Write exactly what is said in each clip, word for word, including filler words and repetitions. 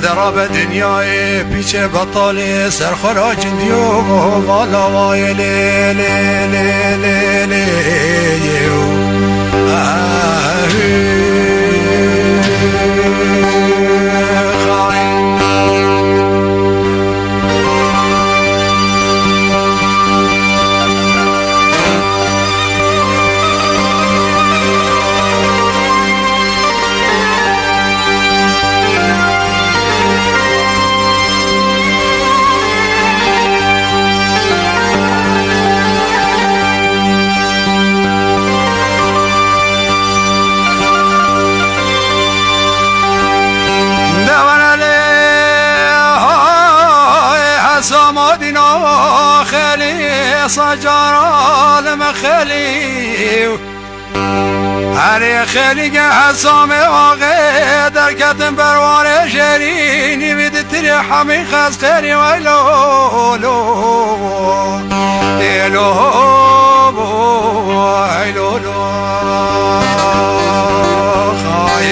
Derabe dinyayê pîçe betalê ser xwe ra cindiyo vala wayê lê, lê, lê, lê, lê, lê, ah, hü, xay. Devanelê hay Hesam Odîna xelî sacaral me xelî. Herê xelî ge Hesamê axê derketin berwarê jêrî nîvî di tirê hemî xez xerî weylo lo, ê lo, ey lo lo. Xay,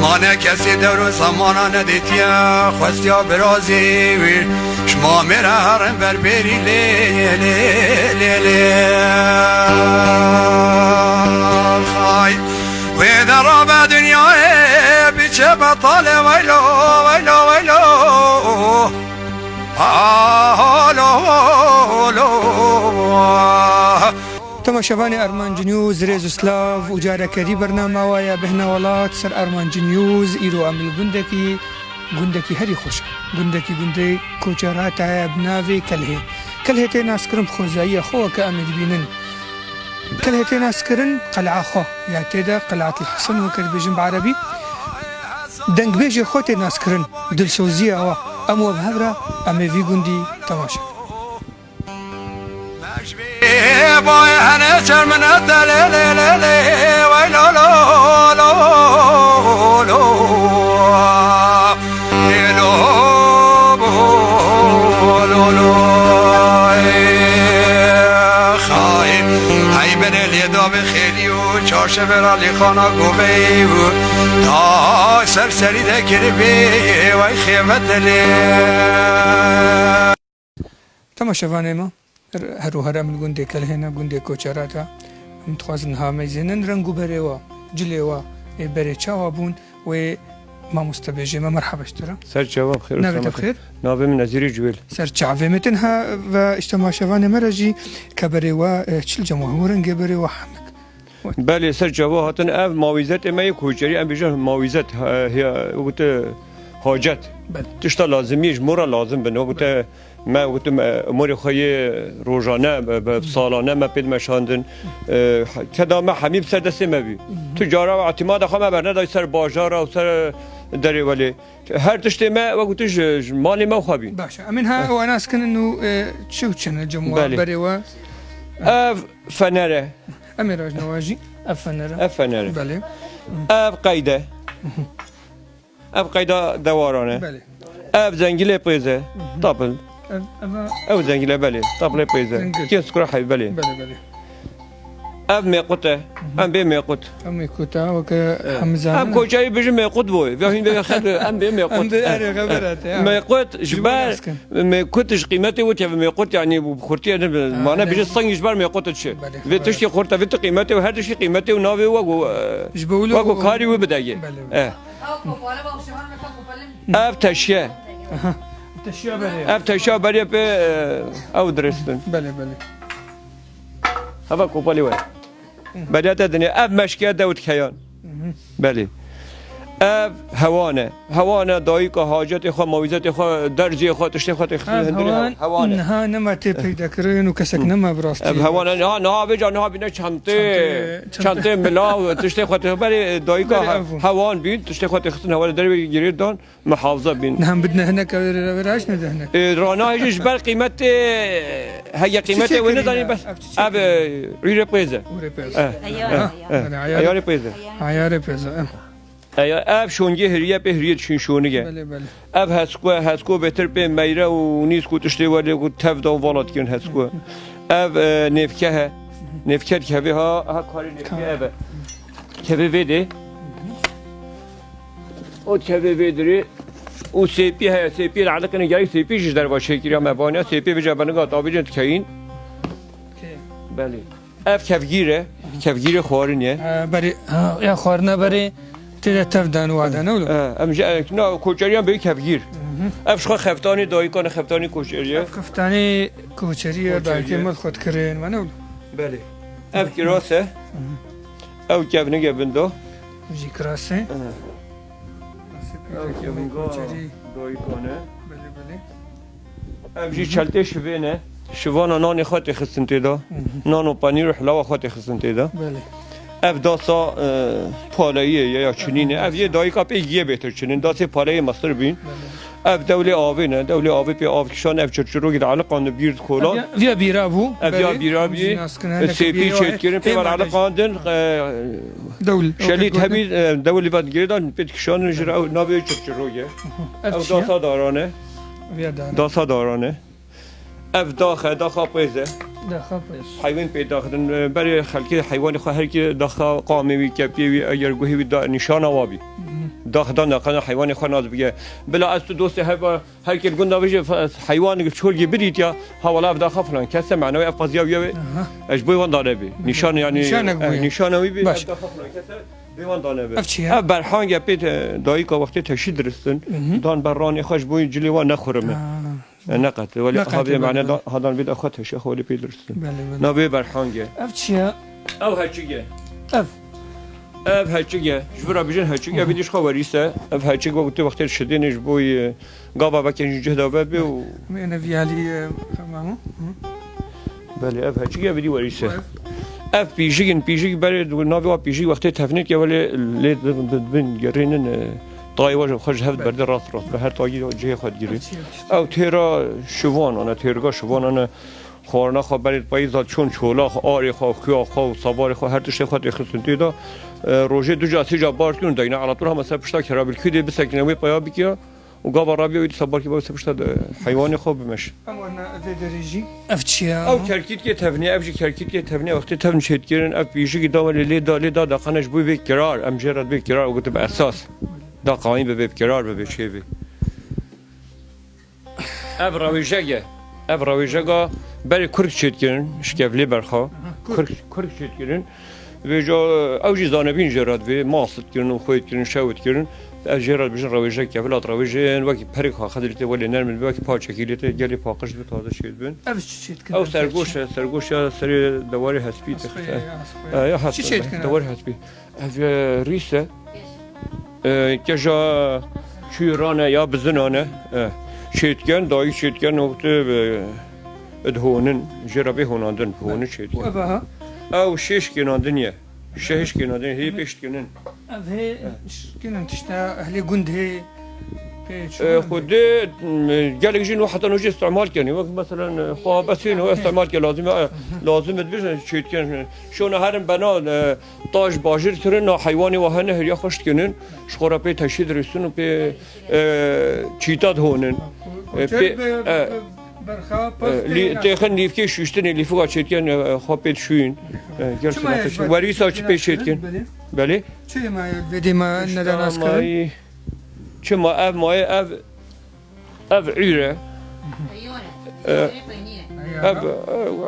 mane kesê dewr û zemana nedîtiye, xwestiya birazî wî. Şima mêre herin ber bêrî lê, lê, lê, lê. Xay, wê de rabe dinyayê biçe betale weylo, weylo, weylo. Ah, lo, lo. Temaşevanê Armanc News, rêz û silav û careke dî bernama we ya Bêhna Welat ser Armanc News. Îro em li gundekî, gundekî herî xweş e. Gundekî gundê Koçerata ye bi navê Kelhê. Kelhê tê naskirin bi xwezayî ya xwe weke em ê dibînin. Kelhê tê naskirin qel'a xwe ya tê de Qel'atil Hesen weke dibêjin bi erebî. Dengbêjê xwe tê naskirin dilsoziya we. Em we bi hev re em ê vî gundî temaşe. Ê bayê hene çermine de lê, lê, lê, lê, wey lo, lo, lo, lo. Ê lo, bo, lo, lo, ê, xay. Hey bere lê da be xêlî û çarşeve ra lê xana govey û ta ser serî de kiribê, wey xêvet de lê. Temaşevanê me, her û her em li gundê Kelhê ne, gundê Koçerata. Em dixwazin niha meyzênin reng û berê wa, cilê wa, ê berê çawa bûn, wê mamoste bêjê me merheba ji te re. Ser çava, xêr û Navê te selamet. Xêr? Navê min Nezîrê Ciwêl. Ser çavê me tenha ve ji temaşevanê me re jî ke berê wa, e, çil cem wa hemû rengê berê wa hemik. Belê, ser çava hatin ev mawîzetê me yê Koçerî, em bêjin mawîzet, he, he, wekî hacet. Belê. Tişta lazimî ji mora lazim bin. Wekî me, wekî me, umurê xwe yê rojane, be, be, salane me pê dimeşandin. E, keda me hemî bi ser destê me bî. Tu cara we etîmada xwe me bernedayî ser bajara û ser derê welê. Her tiştê me, wekî tu ji, ji malê me xwe bî. Baş e. Em ên ha ew nas kin û, e, çi û çi ne cem wa, Belê. Berê wa? Ev fener e. Em ê rajne wa jî. Ev fener e. Ev fener e. Belê. Ev qeyd e. Ev qeyda dewaran e. Belê. Ev zengilê pêz e. Tapil. Ev, ev a- Ew zengile belê. Tapilê pêz e. Zengil. Kên skura heyv belê. Belê, belê. Ev mêqut e. Em bê mêqut. Ev mêqut e, weke Eh. hemizan. Em koçayî bijin mêqut boy. Ya hîn bê xet, em bê mêqut. Em bê Eh. erê xeber hate, ya. Mêqut ji Ji ber nas kin. Mêqut ji qîmetê wê tevî mêqut, yani bu xurtiye ne, Mane bijin sing ji ber mêqut çi. Belê, Vê xeber. Tiştî xurte, vê tu qîmetê û her tiştî qîmetê û navê wek û, eh, Ji bowlo wek û û karî wê bidegê. Belê. Eh. Ev teşiye. Aha. Teşiya berê. Ev teşiya berê pê, eh, ew dirêstin. Belê, belê. Hava kopalî we. Belê te dinê. Ev meşkiye dewt keyan. Belê. Ev hewan e. Hewan e, dayika hacetê xwe, mawîzetê xwe, derziyê xwe, tiştê xwe tê xistin Ev hundirê hewan hewan e. Niha nema tê peydakirin û kesek nema bi rastî. Ev hewan e, niha, niha vêca niha bîne çentê, Çentê, çentê. çentê mila û tiştê xwe tê berê dayika Berê he-, ev bû. hewan bîn, tiştê xwe tê xistin hewan e, dervê girê dan. Muhafaza bîn. Niha em bidine hinek, ew ê re, re, re, re, ne de hinek. E, rana hêjî ji ber qîmetê, hege qîmetê Çiçek wê kirî nidanî ne? Bes. Ev çiçek Ev, kirî. E, rîrê pêz e. Û rê pêz. E, Aha. e, e. Yani ayarê Ayarê pêz e. Ayarê pêz e. E, ya, ev şongê hiriye pê hiriye dişin şonige. Belê, belê. Ev hesko, hesko bêtir pê meyre û nîsk û tiştê welê ku tev da û vala dikin hesko. Ev, e, nêvke he. Nêvke dikeve ha, ha karê nêvke Ka- ev e. Keve vê de. O keve vê dirê. Û sêpî heye, sêpî li eliqîne, gerek sêpî ji derva çêkiriya me vaniya, sêpî vêca beniga tabî dikeyîn. Belê. Ev kevgîr e, kevgîrê xwarin e. Ha, berê, ha, ya xwarina berê tê de tev dan wa de, ne wilo? Ha, em ji, e, na, koçeriyan bê kevgîr. Ev ji xwe xeftanê dayika ne, xeftanê koçeriye. Ev xeftanê koçeriye, koçeriye. Belkî mil xwe dikirin, me ne wilo? Belê. Ev kiras e. Ew kevnige bindo. Jî kiras e. Ha. Ew kevnige dayika ne. Belê, belê. Ev jî çeltê şivê ne. Şivana nanê xwe tê xistin tê de. Nan û penîr û hilawa xwe tê xistin tê de. Belê. Ev dasa, e, paleyî ye ya çinî ne. Ev yê dayika pê giye bêtir çinin. Dasê paleyê mestir bîn. Belê. Ev dewlê avê ne. Dewlê avê pê av kişan, ev çirçirogî de eliqan bîr kola. Ev ya, ya bîra bû. Ev ya bîra bî. Sêpî çêtkirin, pê ver eliqandin, e, dewl. Şelît hebî, e, dewlê van girêdan, pê dikişan jir ew navê çirçirog e. Ev dasa daran e. Dasa daran e. Ev dax e, daxa pêz e. Daxa pêz. Heywan pê daxidin, berê xelkê heywanê xwe her kê daxa qamê wî, kepiyê wî, eger guhê wî da, nîşana wa bî. Dax dan daxana heywanê xwe nas bike. Bila ez tu dostê heva her kê li gunda bêje, heywan çolgê bidît ya, ha wala ev daxa filan kes e, manewê ev qaziya wî ye. Aha. Ez ji bo wan dane bî. Nîşan yani, nîşana wî bî. Baş. Ev daxa filan kes e, bê wan dane bî. Ev çi ye? Ev berhang e pê te, dayika wextê teşî diristin. Dan ber ranê xwe ji bo cilê wan nexurime. Ha. E, neqet. Welê neqet, havê mane da, hadan vê de xwe teşe xwe welê pê diristin. Belê, belê. Navê berhang e. Ev çi ye? Ew heçik e. Ev. Ev heçik e. Ji vira bijin heçik e. Vîdî ji xwe werîse. Ev heçik wek tu wextê şidênê ji bo, e, gava veke jî cihda ve bê û. Mene viyalî, e, tamam. Belê, ev heçik e, vîdî werîse. Ev pîjik in, pîjik berê navê wa pîjik wextê tevnêt ke welê lê di, di, bin gerînin, e, tayê wa ji xwe ji hev berde rast rast. Bi her tayî cihê xwe digirî. Ew têra şivan, ana têrga şivan, ana xwarina xwe berê payîza çon çola xwe, arê xwe, xuya xwe û sabarê xwe, her tiştê xwe têxistin tê de. E, rojê du ca sê ca bar tûn deyne, elatur hema ser pişta kerabilkî dê bisekine wê paya bikiya û gava rabiya wê dîsa barkî bavê ser pişta de heywanê xwe bimeş. Em werna vê derê jî. Ev çi ye? Ew kerkîtkê tevnê, ev jî kerkîtkê tevnê, wextê tevn çêdikirin, ev pîjikî da welê lê da, lê da daqane ji bo vê kirar, em jê re bê kirar û gotin bi esas. Da qawîn bibe bi kirar bibe çêbê. Ev rewêjek e. Ev rewêjeka berê kurk çêdikirin, ji kevlê berxa. Aha, kurk. Kurk, kurk çêdikirin. Vêca ew jî zanebîn jê re divê, mas dikirin û xwê dikirin, şew dikirin. Ev jê re dibêjin rewêjek, kevil hat rewêjin, wekî perêk xwe xedilî tê welê nerm dibe, wekî paçekî lê tê, gelê paqij dibe, taze çêdibin. Ev çi çêdikin? Ew sergoş e, sergoş ya serê dewarê hespî. Hespê, hespê. E, ya hespê. Çi çêdikin? Dewarê hespî. Ev, e, rîs e. E, keja çûyran e ya bizinan e. E, çêtken, dayî çêtken, wextê, e, dihûnin, jê re bê hûnandin, hûnin çêtken. Û ev aha? Ew şêş kênandin ye. Şeş kênandin, hê pêş dikinin. Ev hê şkinin tişta ehlê gund hê pê çû. E, xwedê, m, gelek jî no heta no jî îstimal kenî. Wek, meselen, e, xwe besîn, o îstimal ke lazim e, lazim e, dibêjin çêtken. Şona herin bena, e, Taş bajêr kirin, na heywanê wa hene heriya xweş dikinin. Ji xwe re pê teşî dirêsin û pê, e, çîta dihonin. E, pê, e, e, lî-, têxin lîfkê şûştinê, lîfika çêdikin, e, xwe pê dişûyin. E, gel. Çima selamet ye? Werîsa çi pê çêdikin? Belê. Belê. Çi ma vê dê ma neden az kirin? Çima ev mayê ev Ev îr e. Eyar e. E, Eyarê peynîr e. Ev,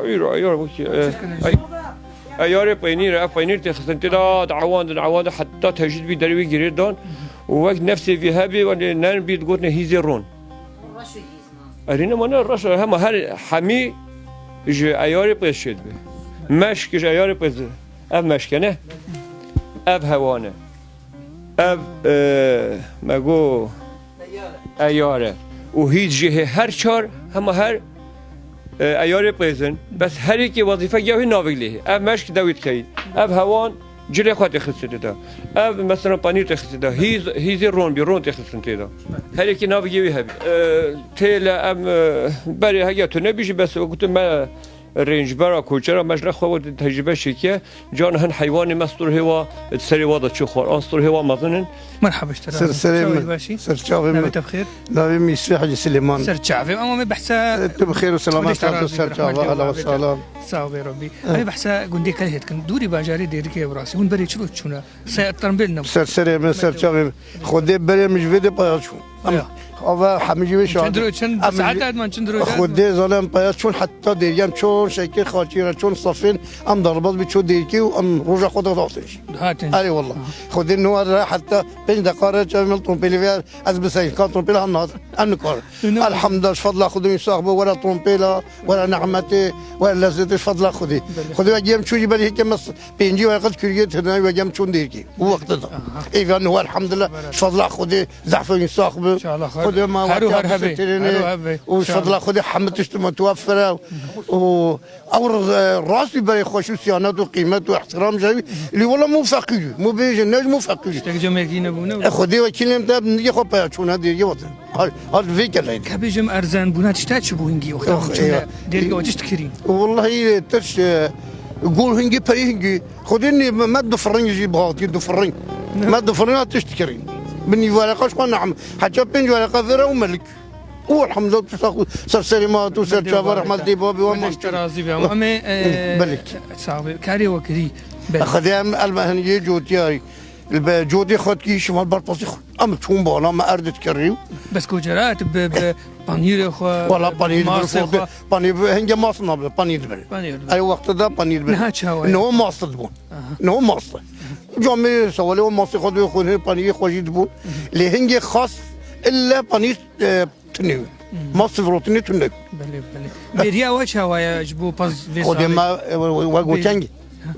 e, îr e, eyar wekî, e, ey-, eyarê peynîr e. Ev peynîr tê xistin tê de, diawandin, awandin heta tecrîd bî derê wî girê dan. Û wek nefsê vî hebî, welê nerm bî, digotinê hîzê ron. Reş û hîz ma. Erîne ma ne reş e, hema her hemî ji eyarê pêz çêdibe. Meşk ji eyarê pêz, ev meşk e ne? Ev hewan e. Ev, e, me got, eyar e. Û hîz jî hê, her çar hema her, e, eyarê pêzin. Bes her yekê wezîfek ya wî navek lê hê. Ev meşk dewî dikeyî. Ev hewan cilê xwe tê xistin tê de. Ev mesela panîr tê xistin tê de. Hîz, hîzê ron bî, ron tê xistin tê de. Her yekê navek yê wî hebî. E, têle em, e, berê heya tu nebî jî bes wekî tu me Rêncbera koçera me ji xwe tecrîbe çêkiye. Can hin heywanê me stor hêwa, serê wa da çi xwar. An stor hêwa mezin in. Merhaba ji te re. Ser serê min. Çawa, başî? Ser çavê min. Navê te bi xêr? Navê min Yusuf Hacı Silêman. Ser çavê. Ama me behsa. E, tu bi xêr û selamet, tu ser çava, ehla ve sahla. Sağ ol, Rabbi. Em ê behsa gundê Kelhê dikin. Dûrî bajarê Dêrikê Ewrasî. Hûn berê çi çûne? Se-, tembêl nebû. Ser serê min, ser çavê min. Xwedê berê min ji vê de paya çû. Em, Ya. Ava hemî jî wê Çend şahid. ro-, çend Em saet jî hat man, çend ro hat man? Xwedê zalim paya çûn heta Dêrkî, em çûn Şekir Xaçî re, çûn Safin, em derbaz bi çû Dêrkî û em roja xwe de hatin jî. Hatin. Erê wallah. Xwedê niha re heta pênc deqa re çav mil trompêlê vê ez bi seyîkan trompêla hem nahat. Em nikar. Û ne- Elhamdulillah, ji fadla Xwedê însax bi, were trompêla, were nehmetê, were lezzetê ji fadla Xwedê. Belê. Xwedê wek yem çû jî berî heke mes Pêncî wereqet Kurdiyê tine, wek em çûn Dêrkî. Bu wekte de. Aha. Êva niha elhamdulillah, Beraber. Fadla Xwedê, zehf û însax bi. İnşallah, Xwedê ma her û wekte her hebe. Her û hebe. Û İnşallah. Fadla Xwedê hemî tişt mutewaffir e. Û ew r-, rastî berê xweş û siyanet û qîmet û ihtiram jî. Lê wela mû feqîr. Mû bêjin, ne mû feqîr. Tiştek cemekî nebûne. E, Xwedê wekîl em te, nigê xwe peya çûne Dêrkî wate. Hal, hal vê keleyî. Ka bêjim erzen bûna tişta çi bû hingî wexta Yox, hûn çûne ya. Dêrkî wa tişt kirîn? Wallahî, tişt, e, gol hingî, perî hingî. Xwedê nê me, me du firing jî bihatî, du firing. Ne. Me du firing hat tişt kirîn. Bi nîv wereqa ji xwe nehme. Heta pênc wereqa vêre û melik. Û elhamdulillah, tu sax û ser serê me hat û ser çava rehmet dê babê wan Xwedê ji te razî be. Ama em ê, e, Belek. Sax be. Karê we kirî. Belek. Xwedê em elme hiniyê cotiyayî. Li be codê xwe dikî şima berpasî xwe. Em çûn bala me erd dikerî. Bes ku cerat bi, bi panîrê xwe, Wala bi panîr, bi masê xwe, xwe. Panîr bi hingê mas nabe, panîr dibe. Panîr dibe. Ew wexte de panîr dibe. Niha çawa ye? Niha mas dibûn. Aha. Niha mas. Camê sewalê o masê xwe dibê xwe, panîrê xwe jî dibûn. Lê hingê xas ille panîr, e, tune. Hmm. Mas firotinê tune. Belê, belê. Bêriya we çawa ye ji bo pez vê Xwedê salê? Me, e, we, we, we, we Bêrî. Kengî.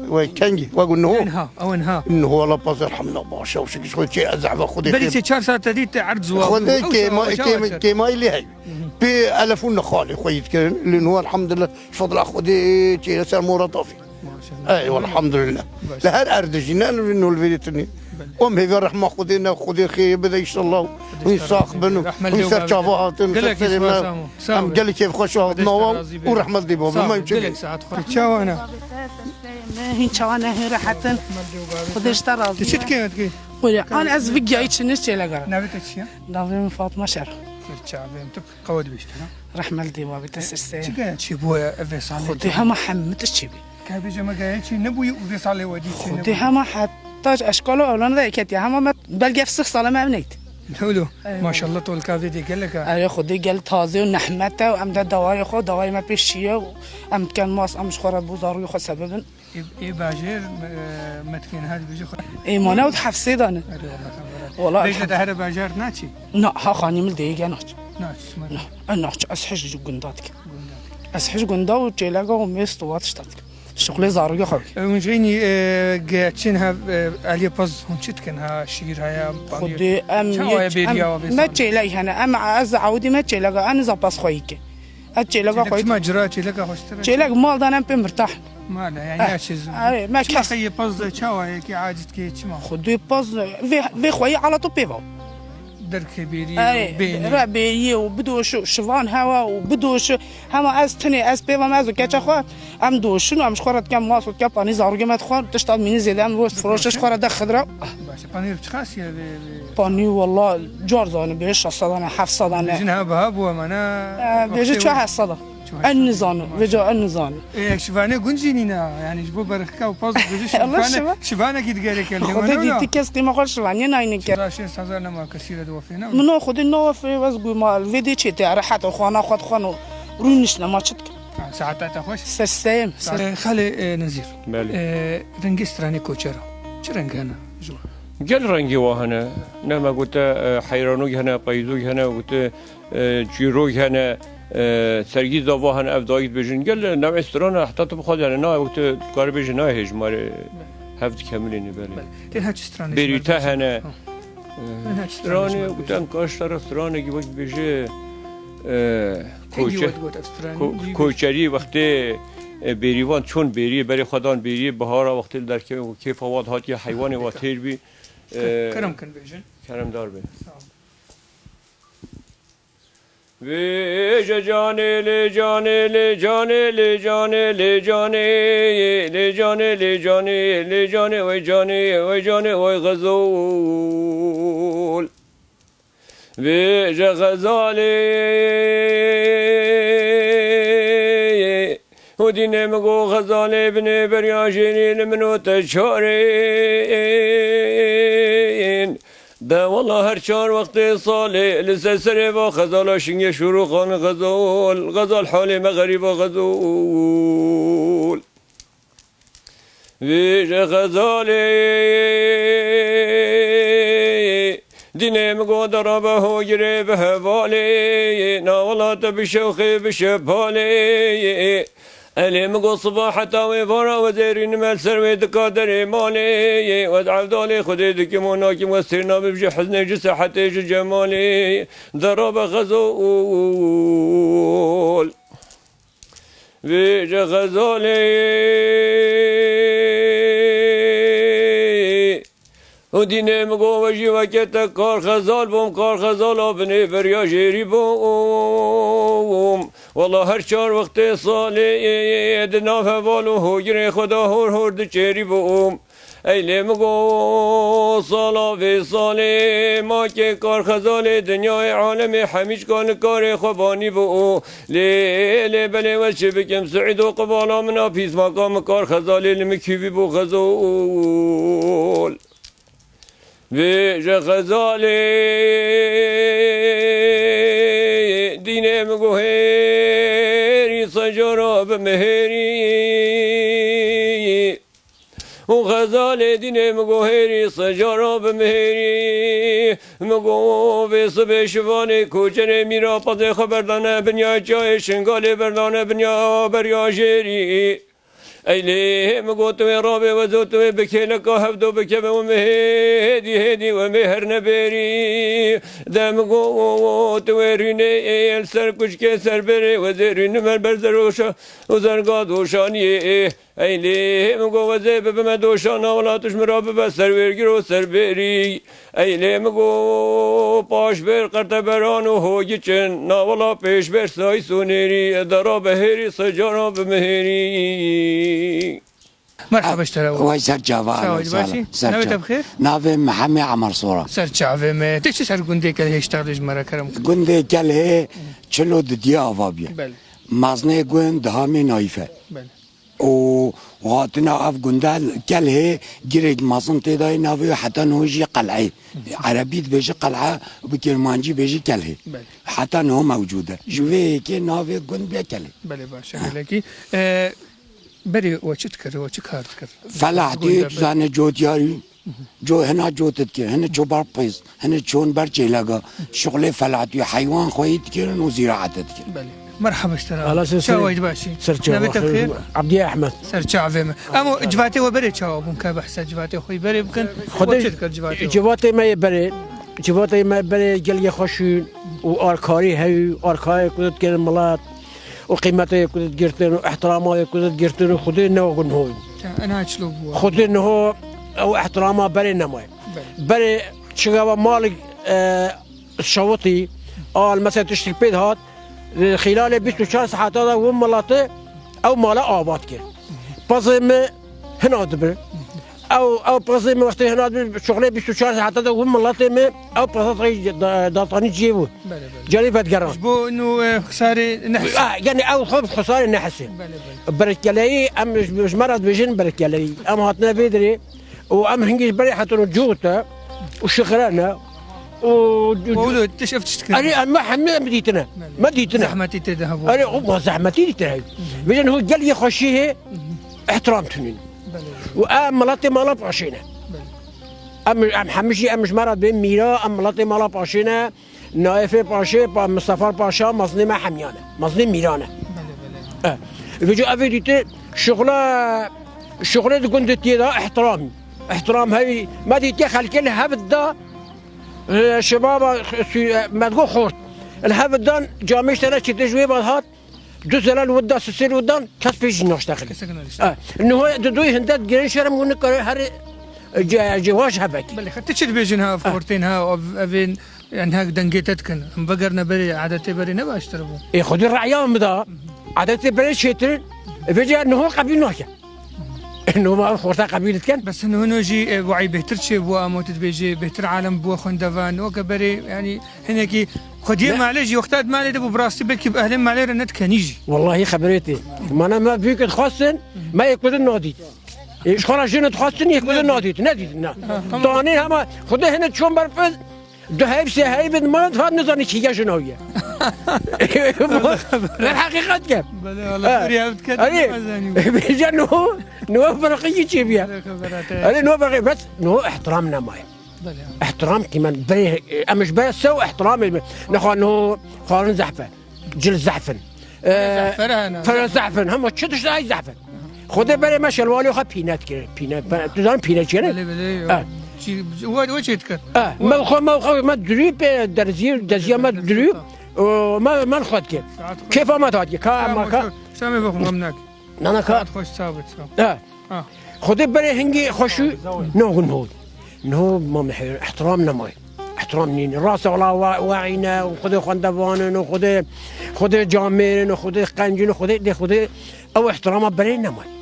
We kengî, we got niho. Ew niha, ew niha. Niho wala pez elhamdulillah baş e, şikî xwe çê ez zehfa Xwedê Berî xêr. Sê çar saete dî te erd ziwa bû. Xwedê Ew çawa, kêma-, çawa kêma-, çar? Kêmayî lê heye. Hmm. Pê elefûn nexalê xwe yî dikirin. Lê niho elhamdulillah, fadla Xwedê çêre ser mora tafî. Maşallah. Ey, elhamdulillah. Baş. Li her erdê jî, ne li nol verê tinî. Belê. Em hêviya rehma Xwedê ne, Xwedê xêrê bide înşallah. Xwedê Hûn sax bin û Rahmet hûn lê ser babê. Çava hatin, Gelek ser serê me. Spas, Amo. Sağ ol. Em gelekî kêfxweş hat nawa û rehmet lê babê. Sağ ol. Gelek saet xweş. Çawa ne? Hîn çawa ne, hîn rehet in. Xwedê ji te razî be. Tu çi dikî, tu dikî? Xwedê, an ez vigiyayî çi ne çêlek e. Navê te çi ye? Navê min Fatma Şer. Ser çavê min tu. Qewa dibêjte, ha? Rehmet dê babê te ser sê. Çi gaya çêbûye ev vê salê? Xwedê hema hemû tişt çêbû. Ka bêje me gaya çê nebûye û vê salê we dî çê nebûye. Xwedê hema heta ji eşkala ewlana de ketiye. Hema me belge sih sala me ev neyt. Dewlo. Eyvallah. Maşallah tolka vê dê gelek e. Erê Xwedê gel tazê û nehmet e û em de dawayê xwe, dawayê me pê şiye û em diken mas, em ji xwe re bo zarokê xwe sebebin. Ê, ê bajêr, e, me dikên her dibêje xwe. Ê, mane û di hefsê de ne. Erê, wala xebera. Wala Bêje elhamdülillah. De here bajar naçî? Na, ha xanî min dêge naç. Naç, sima. Na, e, naç, ez hej ji gunda dikim. Gunda dikim. Ez hej gunda û çêlega û mêst û wa tişta dikim. Şixulê zarokê xwe bikim. E, hûn jî nî, e, ge çin hev, e, aliyê pez hûn çi dikin ha, şîr haya, panîr? Xwedê em Çawa ye yek, bêriya em, wa vê me salê? Çêleg hene, em ez ewdî me çêlega, em zapas xwe yike. Ez çêleka Çêlek xwe çima cira çêleka xweştir e? Çêlek mal dan em pê mirtah. Mal e, yani Eh, her şey. Erê, me Çima kes xeyê paz de çawa yekî acit ke çima? Xwedê paz vê, vê xweyî ala tu pê va. Derke bêrî, Erê, bênî. Re bêrî û bidoşu, şivan hewa û bidoşu. Hema ez tinê, ez pê va me ez û keça xwe. Em doşin û em ji xwe re dikem mas û dikem panî zarokê me dixwe. Tişta mînî zêde em roş firoş ji xwe re de xidra. Baş e, panîr çiqas ye vê, vê? Panî wala car zanî bê şeş sed ane, heft sed ane. Jin ha biha bû ema ne? Ee, bêje çu heft sed. En nizano, vêca en nizano. Ê, yek şivanê gund jî nîne, yani ji bo berxika û paz bêje Allah şivane, şiva- şivanekî digereke lê Xwedê wene dî wina. Ti kes qîma xwe şivaniyê nayne ke. Şiva şêst hezar nema kesî re di wefê ne? Min o Xwedê no wefê wez gû ma vê dê çê tê, rehet û xwana xwe dixwan û rûnişne ma çi dikin. Ha, saeta te xweş. Ser seyem, ser- E, Xalê, e, Nezîr. Belê. E, rengê stranê koçera. Çi reng hene ji wan? Gel rengê wa hene. Ne me gote, e, heyranûg hene, peyzûg hene, gote, e, çîrog hene, e, sergî zava hene, ev dayî dibêjin. Gel, e, navê strana heta tu bixwazî hene. Na, gote, tu karî bêjî, nayê hêj, ma rê hev dikemilînî, belê. Belê. Tênha çi stranê Bêrîte hene. Ha. E, Tênha çi stranê stranê, gote, em kaş tara stranekî wek dibêje, e, Hingî koçe-, we digot ev stranê? ko-, Dî bêje. Koçerî wextê, e, bêrîvan çûn bêriyê, berê xwe dan bêriyê, bihara wextê li derkevin, kêfa wan hatiye, heywanê wan têr bî. Ke-, E, kerem kin bêjin. Keremdar be. Sağ ol. Vêje canê lê canê lê canê lê canê lê canê lê canê lê canê lê canê wey canê wey canê wey Xezol. Vêje Xezalê û dînê min got Xezalê binê beriya jêrî li min û te çarên. De wela her çar wextê salê li ser serê va xezala şingê şûrûxan xezal, xezal halê me xerîba xezol. Vêje xezalê, dînê min got derabe hogirê bi hevalê, na wela te bi şewxê bi şepalê. Elê min got siba heta wê vara we zêrînim el ser wê dika derê malê. We evdalê Xwedê dikim û nakim we sêr nabim ji hiznê ji sehetê ji cemalê. Derabe xezol. Vêje xezalê, û dînê min got we jî weke te kar xezal bûm, kar xezala binê beriya jêrî bûm. Wela her çar wextê salê di nav heval û hogirê xwe de hor hor diçêrî bûm. Ey lê min got sala vê salê ma kê kar xezalê dinyayê alemê hemîçka nikarê xwe banî bû. Lê, lê belê we çi bikim, Siîdo qibala min a pîsmaka min kar xezalê li min kîvî bû xezol. Vêje xezalê, dînê min guhêrî, sejara bi mihêrî. Û xezalê dînê min guhêrî, sejara bi mihêrî. Min got vê sibê şivanê koçerê mîra pezê xwe berdane binya çayê şingalê berdane binya beriya jêrî. Ey lê min got wê rabê we zot wê bi kêleka hevdo bikeve û me hêdî hêdî we me her nebêrî. De min got wê rînê ê el ser kuşkê ser berê we zê rînim el ber zeroşa û zerga doşaniyê. Ey lê min got we zê bibime doşana wela tu ji min re bibe serwêrgir û serbêrî. Ey lê min got paşbêr qerteberan û hogiçin, na wela pêşbêr sayîs û nêrî, dera bihêrî, sejara bi mihêrî. Merhaba ji te re. Way ser çava, Sağ ol, ahlan sahlan. Başî? Ser Navê te çava. Bi xêr? Navê Mihemê Emer Sora. Ser çavê me. Te çi ser gundê Kelhê hêşta ji me re kerem? Gundê Kelhê çil û didiya ava bûye. Belê. Mezinê gund Dihamê Nayîf e. Belê. û hatina ev gundel Kelhê girêk mezin tê de ye, navê wê heta niho jî qel'e. Erebî dibêje qel'e, bi kirmancî bêje Kelhê. Belê. Heta niho mewcûd e. Ji vê yekê navê gund bê Kelhê. Belê, baş e, gelekî. E, berê we çi dikir, we çi kar dikir? Felahtî, Gunda tu be- zane cotiyarî. Co hina cot dikir, hine ço ber pêz, hine çon ber çêlega, şuxlê felatî, heywan xweyî dikirin û zîraet dikirin. Belê. Merhaba ji te re. Ala ser Çawa serê. Yî baş î? Ser çava. Navê te bi xêr? Abdî Ehmed. Ser çavê me. Emo civatê we berê çawa bûn, ka behsa civatê xwe yî berê bikin. Xwedê We çi dikir civatê we? Civatê me yê berê, civatê me berê gelgê xweşîn û arkarî heyî, arkayê ku dikirin milet. û qîmetê ku digirtin û ihtirama ku digirtin û Xwedê ne wek niho. Te ena çilo bû. Xwedê niho ew ihtirama berê nemaye. Belê. Berê çigava malik, e, şewitî, al mesela tiştik pê dihat, e, xîlalê bîst û çar saeta de win mileti ew mala abat kir. Pezê min hina dibir. Ew, ew pezê min wextê hina dibir, şuxlê bîst û çar saeta de win miletê min, ew pezê da-, datanî cihê bû. Belê, belê. Canî vedgeran. Ji bo nû, e, xisarê nehs. Ah, yani ew xwe xisarê nehsê. Belê, belê. Berekeleyî em ji, ji me re dibêjin berekeleyî. Em hatine vê dirê û em hingî ji berê hetin û cût e û şixirene û Wewlo, tiş ev tişt kir. Erê, em me hemî em dîtine. Belê. Me dîtine. Zehmetî tê de hebû. Erê, o zehmetî dîtine. Hı hı. Vêjin ho gel yê xweşî hê, Hı hı. ihtiram tunîn. Belê, belê. Û em miletê mala paşê ne. Belê. Em, em hemî jî em ji me re dibên mîra, em miletê mala paşê ne. Naifê Paşê, Pa-, Mistefa Paşa, mezinê me hemiyan e. Mezinê mîran e. Belê, belê. E, vêca evê dîtî şuxla, şuxlê di gundê tiyê de ihtiram. İhtiram hevî. Me dîtiye xelkê li hev da, e, şebaba, e, sü-, e, me digo xort. Li hev dan camê ji te re çêtir ji wê ve hat. Du zelal wida, sisêl widan, kes pê jî naştexile. Kesek naştexile. E, niho di doyê hinde digirin şerm û nikare herê, e, ce-, cewaj hebek. Belê, tu çi dibêjin ha, ev xortên ha, ev, evên, yani ha dengê te dikin. Em vegerine berê, adetê berê ne baştir bû? Ê, xwedî re'ya min da, adetê berê çêtir, e, vêca niho qebîl nake. Niho ma ev xorta qebîl dikin. Bes niho jî, e, wayî bêhtir çê bû, ama tu dibêjî bêhtir alem bû xwendevan, weke berê, yani, Hinekî xwediyê Ne- malê jî wexta di malê de bû, bi rastî belkî bi ehlên malê re nedikenî jî. Wallahî xeberê tê. Mana me büyük dixwastin, me yê kurdin nadît. Ê, ji xwe re jin dixwestin, yek bi din nadîtin, nedîtin, ne. Tanê hema Xwedê hene çon berfiz, du heyb, sê heyb diman, hat nizanî kî ye jina wî ye. Her heqîqet ke. Belê, Allah. Ha. Kurî hev diket, erê, bêje no, no ferqî çê bûye. Belê, xeberat e. Erê, no ferqî, bes no ihtiram nemaye. Belê. Ihtiram qîmen, berê, em ji berê sew ihtiramê, nexwe no xwarin zehf e. Cil zehf in. Ee, zehf e, hene. Fere zehf in. Hema çi tişt ay zehf in. Xwedê berê me şelwalê xwe pîne dikir. Pîne, pe-, tu zanî pîne çi ye ne? Belê, belê, yo. Ha. Çi, we, we çê dikir? Ha, me xwe, me xwe, me dirû pê derzî, deziya me dirû. O, me, me xwe dikir. Saet xwe. Kêfa me dadiye. Ka, ma ka. Şamê bixwe, mem nak. Nana ka. Saet xweş, sabit, sağ ol. Ha. Ha. Xwedê berê hingî xweşî no, no. No, ma me ihtiram nemaye. Ihtiram nîne. Rast e, wela we, we îne, û Xwedê xwendevan in, û Xwedê, Xwedê camêr in, û Xwedê qenc in, û Xwedê, dê Xwedê ew ihtirama berê nemaye.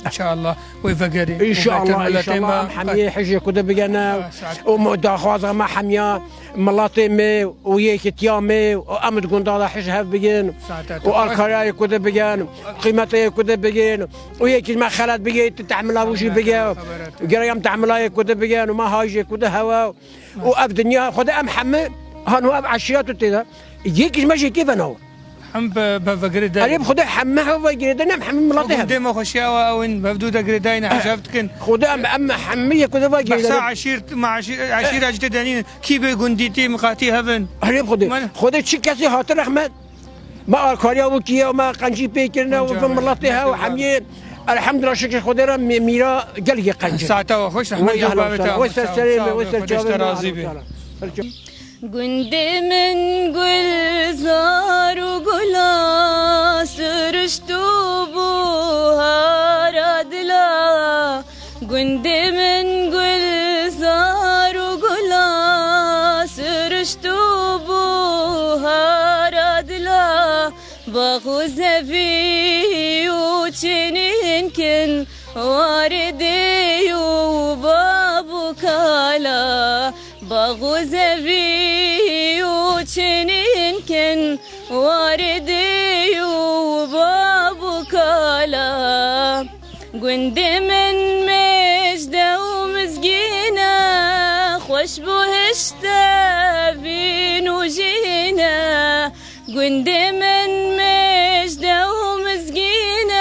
İnşallah, wê vegerê. İnşallah, inşallah, em hemiyê hijê ku de bigene. Ha, saet. Û me daxwaza me hemiya miletê me û yekîtiya me û em di gunda de hij hev bigin. Saet. Û alkariyayê ku de bigin, qîmeteyê ku de bigin. Û yekî me xelet bigê, tu tehmila wî jî bige. Xeberat e. Gerek em tehmilayê ku de bigin û me hajê ku de hewe. Û ev dinya xwe de em hemî, hano ev eşîret û tê de. Yek ji me jê kê venawa. Hem be, be vegirê de. Erê bi Xwedê hemî hev ve girêdayî, em hemî miletê hev. Gundê me xweşiya we ew in, bev dû de girêdayî ne, hejav dikin. Xwedê em, em hemî yek de ve girêdayî. Behsa eşîrt, me eşîr, eşîra jî tê de nîn. Kî bi gundî tî, miqatî hev in. Erê bi Xwedê. Xwedê çi kesî hate rehmet. Me alkariya wekî ye, me qencî pê kirine, û vê miletê hev hemiyê. Elhamdulillah, şikir Xwedê re mî-, mîra gelekî qenc e. Saeta we xweş, rehmet li bavê te. Wey ser serê me, wey ser çavê me. Xwedê ji te razî be. Gundê min gulzar û gula, sirişt û buhara dila. Gundê min gulzar û gula, sirişt û buhara dila, bax û zevî û çinînkin, waridê û bab û kala, bax û zevî û çinînkin, waridê û bab û kala. Gundê min mêjde û mizgîn e, xweş bû hişte vîn û jîn e. Gundê min mêjde û mizgîn e,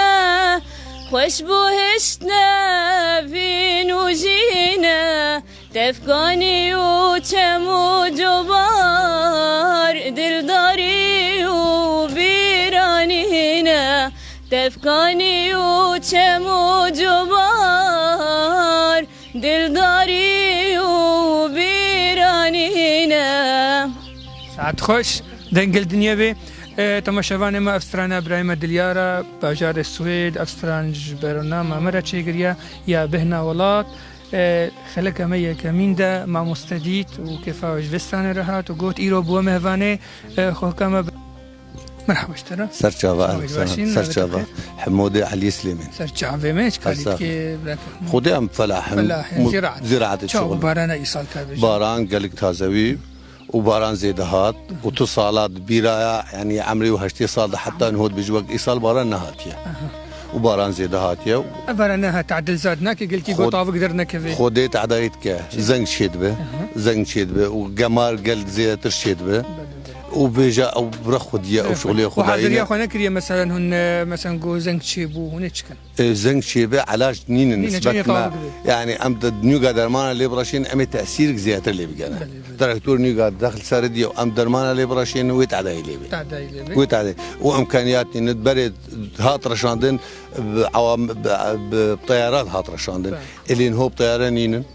xweş bû hişte vîn û jîn e. Tefkanî û çem û cobar, dildarî û bîranî ne. Tefkanî û çem û cobar, dildarî û bîranî ne. Saet xweş, dengil dinyê bê. E, temaşevanê me, ev strana birayê me Dilyara, bajarê Swêd, ev stran ji bernama me re çêgiriya, ya Bêhna Welat. E, xeleka me yekemîn de mamoste dît û kêfa wê ji vê stranê re hat û got, îro bû we mêvanê, e, xwehka me. Merhaba ji te re. Ser çava, ser çava. Hemodê Elî Silêmîn. Ser çavê me, çi karî dike, bireke? Xwedê em felah in. Felah in, ziraat. Ziraatê çawa çixul. Barana îsal tabe. Baran gelek tazewî û baran zêde hat û tu sala di bîra ya, yanî emrê wî heştê sal de heta niho dibêje wek îsal baran nehatiye. Aha. Û baran zêde hatiye. Ev baran nehat tadil zad nake, gelkî Xwe-, gotavik dernekeve. Xwedê tedayî dike. Çi? Zeng çêdibe. Aha. Zeng çêdibe û gemar gel zêdetir çêdibe. Belê, belê. Û bêje ew bi rexwediye, ew şixulê xwe dayîne. Û haziriya xwe nekiriye, meselen hûn, e, meselen go zeng çêbû, hûn ê çikin? E, zeng çêbe, elac nînin, nîne, nisbet me. Yanî em di nûga dermana lê biraşên, em ê tesîrik zêdetir lê bigene. Belê, belê. Direktor nûga dexil ser diye, em dermana lê biraşên, wê tedayî lê bê. Tedayî lê bê. Wê tedayî. Û imkaniyat nînin, berê hat reşandin, bi awam-, bi, bi teyarat hat reşandin. Belê. Elên ho bi teyare nînin.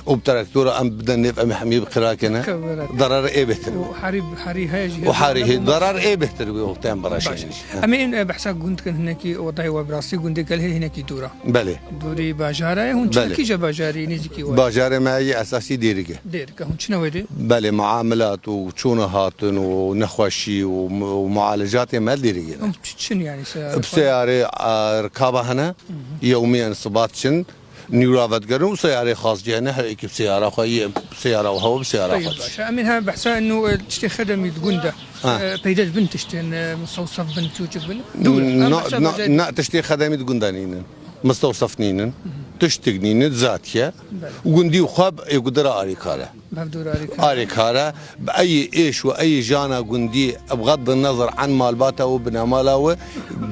Û bi traktora em bidin nêv, em ê hemî bi qira kene. Keveret. Darar ê bêhtir. Û herî, herî heye jî. Û herî heye, darar ê bêhtir wê wextê em biraşînin. Baş. Em ê, e, behsa gund dikin, hinekî odayê we bi rastî gundê gelê hinekî dûr e. Belê. Dûrî bajara ye, hûn çi, belê, kîje bajarî nêzîkî we? Bajarê me yê esasî Dêrik e. Dêrik e, hûn çine wê dê? Belê, muamilat û çûna hatin û nexweşî û mu-, û mualecatê me Dêrikê ne. Hûn çi, çin yanî seyare? Bi seyarê, e, rikaba hene, yewmiyen sibat çin. Nîwra vedigerin û seyarê xas cihê ne, her êkî bi seyara xwe yê, seyara hewa bi seyara xwe. Baş. Em ê heme behsa nû, e, tiştê xedemî di gund de. Ha. E, peyde dibin tiştên, e, mistewsef bin, çûçik bin. Dûr e. Em na, behsa na, bacayê na, tiştê xedemî di gund de nînin. Mistewsef nînin. tiştik nîne, zatiye. Belê. Gundî xwe ê gudira arîkare. Mevdûr arîkare. Arîkare, bi eyî êş û eyî jana gundî, bi xeddin nezer an malbata û binemala wî,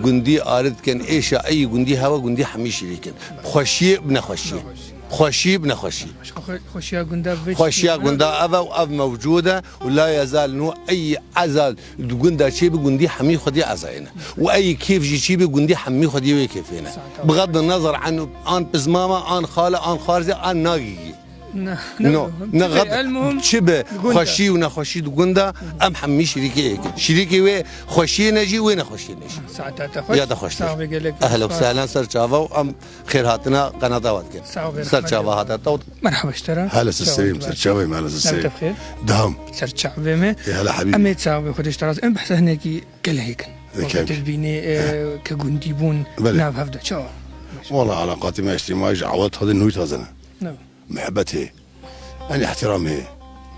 gundî arî dikin, êşa eyî gundî hewa gundî hemî şirîk in. Xweşiyê bi nexweşiyê. Xweşî bi nexweşî. Xwe-, xweşiya gunda vê Xweşiya tiştî gunda ev e û ev mewcûd e û la yezal nû eyî eza di gunda çê bi gundî hemî xwedî ezayê ne. Û eyî kêf jî çê bi gundî hemî xwedî wê kêfê ne. Bi xeddin nezer an, an pizmama, an xale, an xarzê, an nagîgî. Ne, ne, No, ne, ne, çi be, xet-, el muhim çi be, gunda. Xweşî û nexweşî di gunda, em hemî şirîkê yek in. Şirîkê wê xweşiyê ne jî, wê nexweşiyê ne jî. Saeta te xweş. Ya te xweş. Sağ be gelek. Ehlen spas. Sehlen, ser çava û em xêr hatina qenata we dikin. Sağ be, Ser rehmet çava be. Hate te û Merhaba ji te re. Hele Çawa seslerim, tu ser baş? Çavê me, hele Ser seslerim. Te bixêr. Daham. Ser çavê me. E, hele habîb. Em ê çavê xwe de ji te razî. Em behsa hinekî gelehê kin. Weke Dikey. Te dibînî, e, ke gundî bûn Belê. Nav hev de. Çawa? Wala alaqatê me îctimai ji ewel taze nû taze ne. Ne. Muhebbet heye. Yanî ihtiram heye.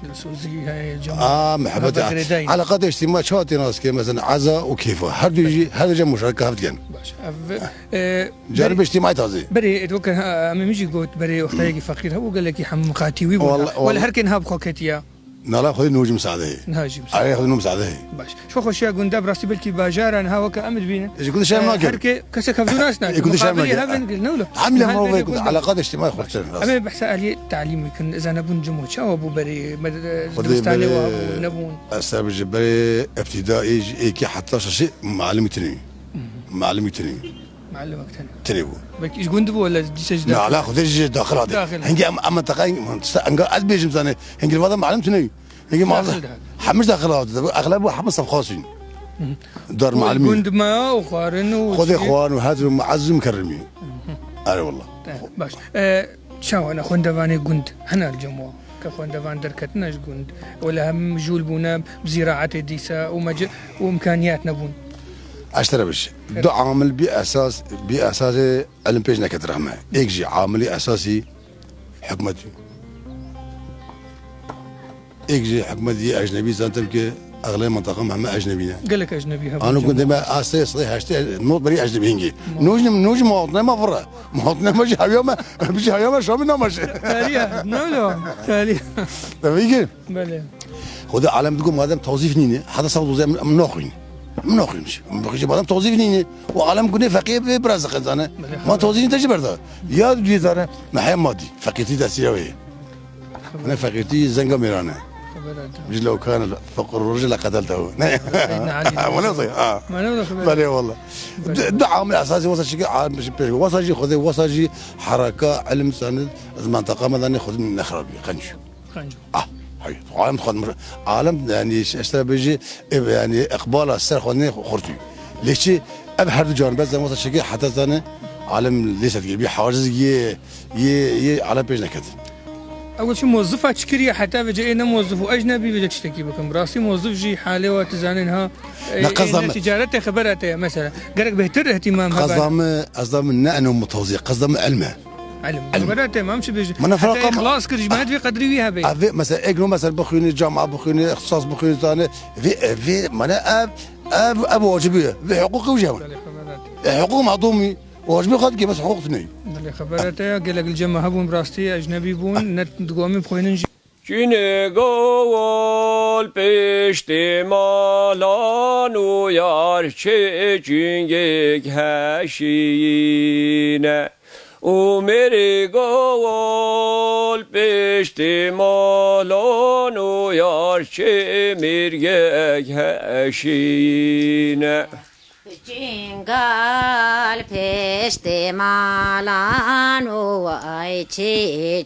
Dilsozî heye, cem-, Aa, muhebbet. Muhebbet girêdayî. Alaqat îctimai çawa tê nas ke, mesela, eza û kêfa. Her du jî, her du jî muşareke hev dikin. Baş. Ev, e, Caribê berê, îctimai taze. Berê, weke, ha, em jî got, berê wextayekî feqîr hebû, gelekî hem miqatî wî bû. Wala, Wala wala. Her kên ha bi xwe ketiya. Nala xwedî nû jî misaade heye. Niha jî misaade. Arê xwedî nû misaade heye. Baş. Şu xweşiya gunda bi rastî belkî bajara niha weke em dibînin. Ji gundî şerm E, nakin. Her ke-, kesek hevdû nas nakin. E, gundî şerm Muqabilê nakin. Hev in, ne wilo? Hemî lê Hal malê berê gund. Alaqa de îctimai xurtir in, rast. Em ê behsa aliyê talîmê kin, zanebûn cimo çawa bû berê, me-, Xwedê dibistanê berê, wa bû, nebûn. Ez te bijî berê îbtîdaî ji êkê heta şeşê malimî tune. Malimî tune. Muallimek tune. Tune bû. Belkî ji gund bû, wala dîse ji Na, daxil. Ala xwedê ji daxil hate. Daxil. Hingî em, em menteqa, hingî, enga ez bêjim zane, hingî vada malim tune. Hingî ma Daxil de. Hemî daxil hate. Exleb bû hemî sefxasîn. Hı hı. Dar malimî. Gund me û xwarin û Xwedê çi? Xwarin û hez û muezzim kerimî. Hı hı. Erê wallah. Te, baş. E, çawa ne xwendevanê gund? Hene li cem wa. Ke xwendevan derketine ji gund. Wala hem mijûl bûne bi zîraetê dîsa û mece-, û imkaniyat nebûn. Eştere biş. Her- Du amil bi esas, bi esasê ilim pêş neket rehme. Êk jî amilî esasî hikmet. Êk jî hikmet yê ecnebî zaten ki exlê mintaqam heme ecnebî ne. Gelek ecnebî hebûn Ano cem. Gundê me a sê sey heştê not berî ecnebî hingî. Ma- Noj nim, noj ma hotne ma vira. Ma hotne ma jî hevya me, jî hevya me şamî namaşe. Tarihe, ne öyle o? Tarihe. Tabii ki. Belê. Xwedê alem digo madem tawzîf nîne, heta sax doze em, em naxwîn. Em naxwîn jî. Em bixî jî madem tawzîf nîne. Û alem gune feqî bê biraz diqezane. Belê. Ma tawzîf nîne te jî berda. Ya duyê zane, me heye madî. Feqîrtî destî ya wê. Ne feqîrtî zenga mêrane. Xeber ate. Ji lewkane feqir roje le qetel te. Ne. Seydina Alî. Wala zay, ha. Mane wala xeber. Belê wala. Belê. Du, du amil esasî wasa çike, amil pêş. Wasa jî Xwedê, wasa jî heraka, ilim, sanid, ez mentaqa me danê Xwedê nexrabî, qenc. Qenc. Ah, hay, alem xwe mir-, alem, yani, işte, bêjî, e, yani, iqbala ser xwe nê xurtî. Lê çi, ev her du can, bes, wasa çike, heta zane, alem lê sedgê, bir haciz yê, yê, yê alem pêş neket. Ew çi mozifa çi kiriye, heta vece ê ne mozif û ecnebî vece tiştekî bikin. Bi rastî mozif jî halê wa tu zanên ha, e, Ne qezda ê ne me. Ticaretê xebera te ye, mesela. Gerek bêhtir ihtimam hebe. Qezda me, ez da me ne eno mutawzî, qezda me ilm e. Elm. Elm. Xebera te, mam çi bêjî? Mana Heta ferqa ma- ixlas kir, ji me heta vê qedrî wî hebe. Ev vê, mesela, êk no, mesela, bixwînî, cama bixwînî, ixtisas bixwînî, zane, vê, vê, mana ev, ev, ev wacibî ye. Vê hiqûqê wî jî hewe. Belê, xebera te. E, hiqûq madûmî, wacibî xwe dike, bes hiqûq tune. Belê, xebera te ya, gelek li cem me hebûn, bi rastî ecnebî bûn, ne digomin bixwînin jî. Çinê gawal pêştê malan û yar çê çingêk heşîne. Û mêrê gawal pêştê malan û yar çê mêrgek heşîne. Çingal pêştê malan û ay çê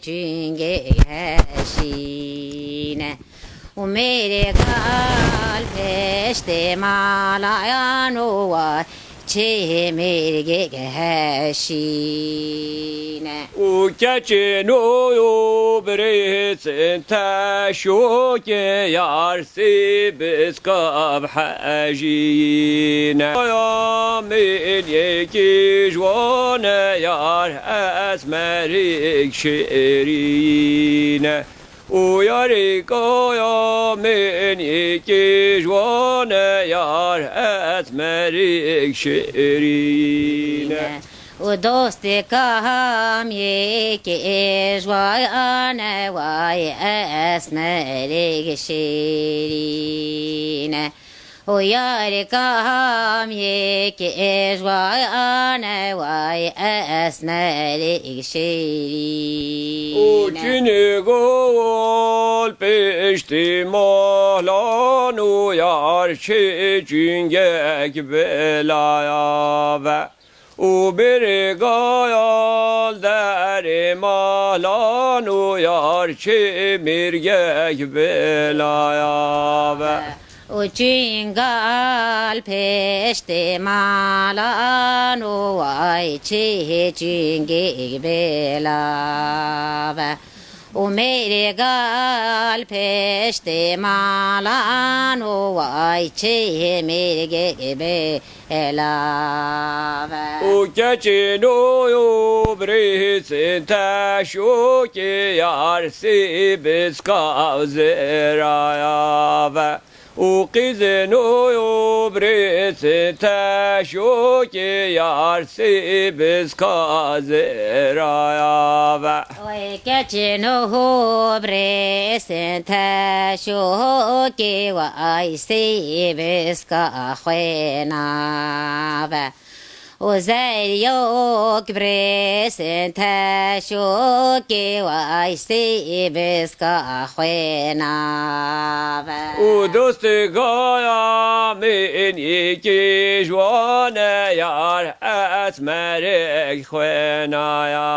çingê heşîne. Û mêrê gal pêştê malan û ay çê mêrgê heşîne. Û keçên û birêzên teşokê yar sê bizgav hejîne. Ya min yekî ji wan e yar esmerîk şêrîne. Û yarê kaya min yekê ji wan e yar esmerîk şêrîne. û dostê kamyekê ji wan e way esmerek şêrîne. û yarê kamyekê ji wan e way esmerek şêrîne. Û çinê gol piştî malan û yar çê çingek belaya ve. û berê gayal derê malan û yar çê mêrgek belaya ve. û çingal piştê malan û way çê çingek belaya ve. û mêrê gal piştê malan û way çê mêrgek bê elave. û keçê noyo birêsên teşokê yar sê biska zêraya ve. û qîzê noyo birêsên teşokê yar sê biska zêraya ve. Oy keçê noho birêsên teşokê way sê biska xwêna ve. û zeryok birêsên teşokê way sê biska xwêna ve. û dostê gaya min yekê ji wan e yar esmerek xwênaya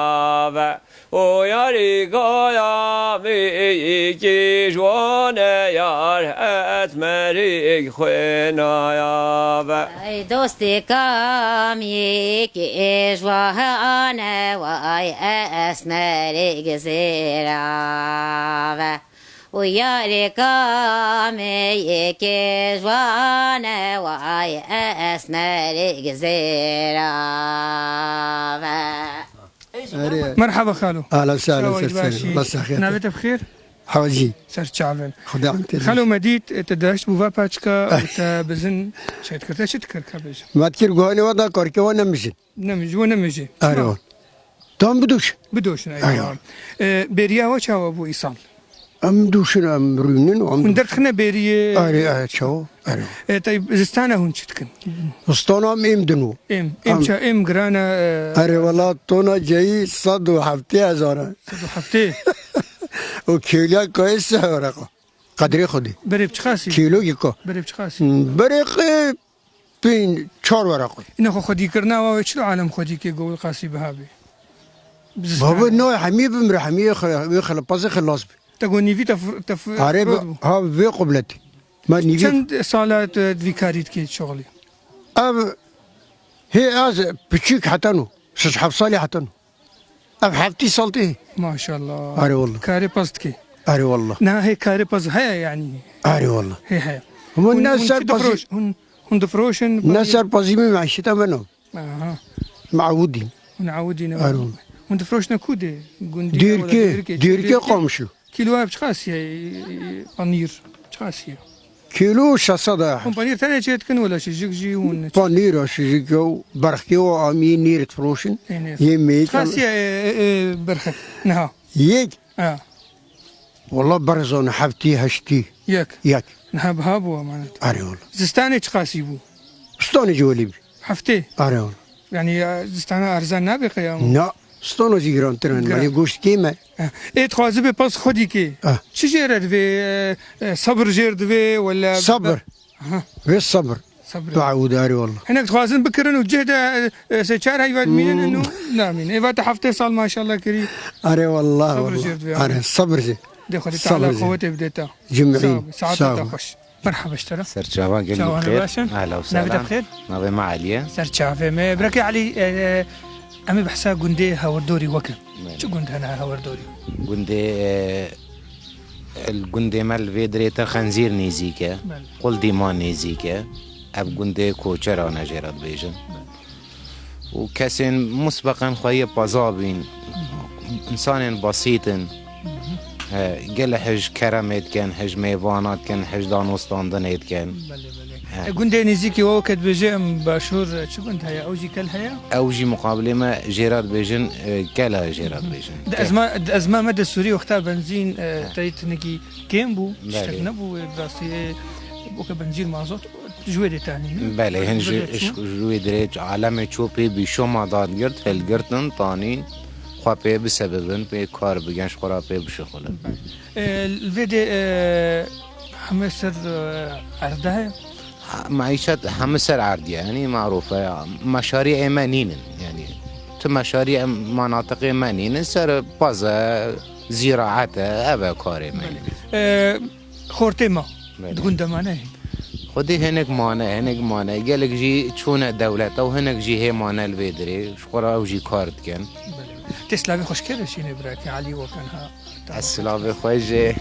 ve. û yarî gaya min yekê ji wan e yar esmerek xwênaya ve. Ey dostê kamyekê ji wan e way esmerek zêra ve. û yarê kamyekê ji wan e way esmerek zêra ve. Erê. Merhaba xalo. Ahlen sahlen, Çawa ser serê. Başî? Allah saxiyet. Navê te bi xêr? Hacî. Ser çavên. Xuda em tê. Xalo, me dît, te deşt bû va paçka û te bizin çêdikir. Te çi dikir, ka bêjim? Me dikir guhanê we da karkê we nemijin. Nemijî, we nemijî. Erê. Tamam. Tam bidoş. Bidoşin, ey, erê, tamam. E, bêriya we çawa bû îsal? Em dûşin, em rûnin, em Hûn dûşin. Derdixine bêriyê? Erê, erê, çawa? Erê. E, tay zistana hûn çi dikin? Zistana em êm din û. Êm, êm Em ça-, êm girana, e, Erê, wela tona ceyî sed û heftê hezar e. Sed û heftê? Û kêliya kayê sê wereqa. Qedrê xwedî. Berê bi çiqasî? Kîlogî ka. Berê bi çiqasî? Berê qê pênc, çar wereqa. Îna xwe xwedî kirina, wa wê çilo alem xwedî ke gowil qasî biha bê? Baba, no, hemî bimre, hemî xwe, wê xwe pazê xilas bi. Te got nîvî te fir-, te fir-, Arê, firot bû. Ha, vê qubletî. Ma nîvî Çend sala tu di vî karî dikê şoxlî? Ev, hê ez piçûk heta no, şeş heft salî heta no. Ev heftî sal tê. Maşallah. Arê wallah. Karê pez dikê. Arê wallah. Na hê karê pez heye yani. Arê wallah. Hê heye. Hûn Hûn, ne hûn ser çi pazî- difroş-, hûn, hûn difroşin, Ne pazî- ser pazî min meşîta min o. Aha. Me'udîn. Hûn ewidî ne. Arê wallah. Hûn difroşne ku de? Gundî Dêrkê, wala dêrkê, dêrkê dêrkê. Qamşo. Kîlo ev çiqasî ye, e, e, panîr? Çiqasî ye? Kîlo şeş sed e. Hûn panîr tenê çê dikin wela şijik jî hûn? Panîr a şijik yo, berxkê o amî nêr difiroşin. Ê, nêr. Yê meyik Çiqasî ye, e, e, e, berxek? Niha. Yek? Ha. Wala berzan heftî, heştî. Yek? Yek. Niha biha bû emanet. Arê wala. Zistanê çiqasî bû? Zistanê jî welî bî. Heftê? Arê wala. Yani, e, zistana erzan nabe qeyam? Na, zistana jî girantir in. Giran. Belê goşt kêm e. Eh. Ê dixwaze bê pez xwedî kê. Eh. Çi jê re divê, e, e, sebir jêr divê, wala Sebir. Aha. Vê sebir. Sebir. Tu ewd arê wala. Hinek dixwazin bikirin û cih de, e, e, se çar heyva dimînin Hmm. û namînin. Ê vate heftê sal maşallah kirî. Arê wala, Sebir wala. jêr divê. Arê, sebir jê. Dê Xwedê Sebir Teala jê. qewetê bide te. Cimrîn. Sağ ol. Saeta Sağ te ol. xweş. Merhaba ji te re. Ser çavan gelî Çawan xêr. Baş in? Ahla û Navê te sehlan. bi xêr? Navê me Elî ye. Ser çavê me. Birekê Elî, e, e, em ê behsa gundê Hewirdorî wekin. Belê. Çi gund hene Hewirdorî? Gundê, e, el gundê me li vê dirê te Xenzîr nêzîk e. Belê. Quldîman nêzîk e. Ev gundê koçeran e jê re dibêjin. Belê. û kesên musbeqen xwe yê peza bîn. Hı hı. Însanên besît in. Hı hı. He, gelek hij keremê dikin, hij mêvana dikin, hij danûstandinê dikin. Belê, belê. He, Gundê nêzîkî we weke dibêje em başûr çi gund heye? Ew jî kel heye? Ew jî muqabilê me jêra dibêjin, e, kela jêra dibêjin. Di ezma, di ezma me de Sûrî wexta benzîn, e, teyt hinekî kêm bû, tiştek Belê. nebû, e, bi rastî, e, weke benzîn mazot ji wê dê tanî. Belê, hin ji, ji, ji wê dirê alemê çopê bîşoma dad girt, hilgirtin, tanîn, xwe pê bisebibin, pê kar bikin, ji xwe re pê bişixulin. E, li vê dê, e, hemê ser, e, erd de heye? Ha, meîşet hemî ser erdî ye, yanî marûf e. Meşarî ê me nînin, yanî tu meşarî em manatiqê me nînin, ser paz e, zîraet e, ev e karê me. Belê. E, xortê me Belê. di gund de mane? Xwedî hinek mane, hinek mane. Gelek jî çûne dewleta û hinek jî hê mane li vê dirê. Ji xwe re ew jî kar dikin. Belê. Tê silavê xweşkê re şînê birakê Elî Wokan ha. Ez silavê xwe ji,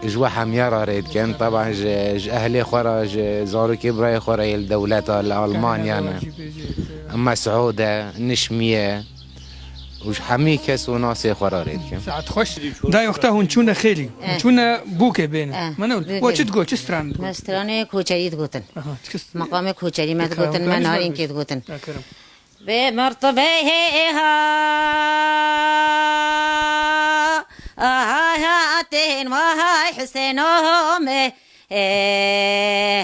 ji we hemiya re rê dikin. Teban ji, ji ehlê xwe re, ji zarokê birayê xwe re yê li dewleta, li Almanya ne. Mesûd e, Nişmî ye. Û ji hemî kes û nasê xwe re rê dikin. Saet xweş. Dayê wexta hûn çûne xêlî. Hûn Eh. çûne bûkê bêne. Eh, Me ne bûkê. We çi digot, çi stran digot? Me stranê koçerî digotin. Aha, çi kis- Meqamê koçerî me Dikare, digotin, me dikare, narînkê dikare. digotin. Dikare. Vê mirtibê ha, aha, ha, tên vahay Husêno me, e,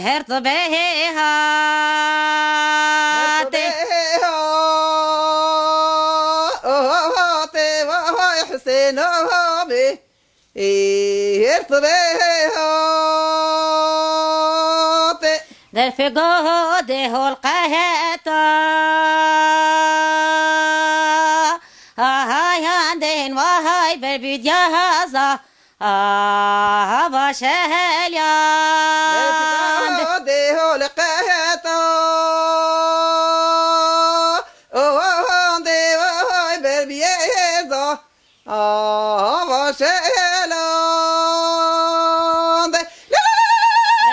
her tibê ha, tê. Aha, tê vahay Husêno me. Ê, her tibê hate. Derfê goho dê holqe heta. Aha, yan dên vahay ber bidya haza. Aha, va şehelya. Derfê goho dê holqe heta. Oho, dê vahay ber biyê heza. Ava şelan de.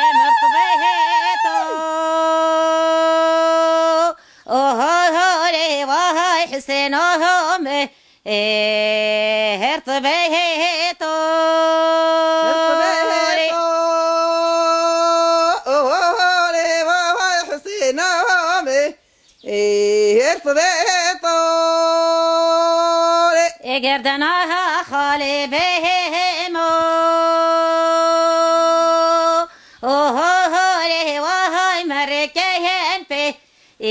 Ê mirtibê hêto. Oho, ho, rê vahay Husên, oho, me. Ê, her tibê hêto. Her tibê hêto. Oho, ho, rê vahay Husên, oho, me. Ê, her tibê tore. Ê, gerdena ha xalê bêhemo. Oho, ho, rê vahay mereke hen pê. Ê,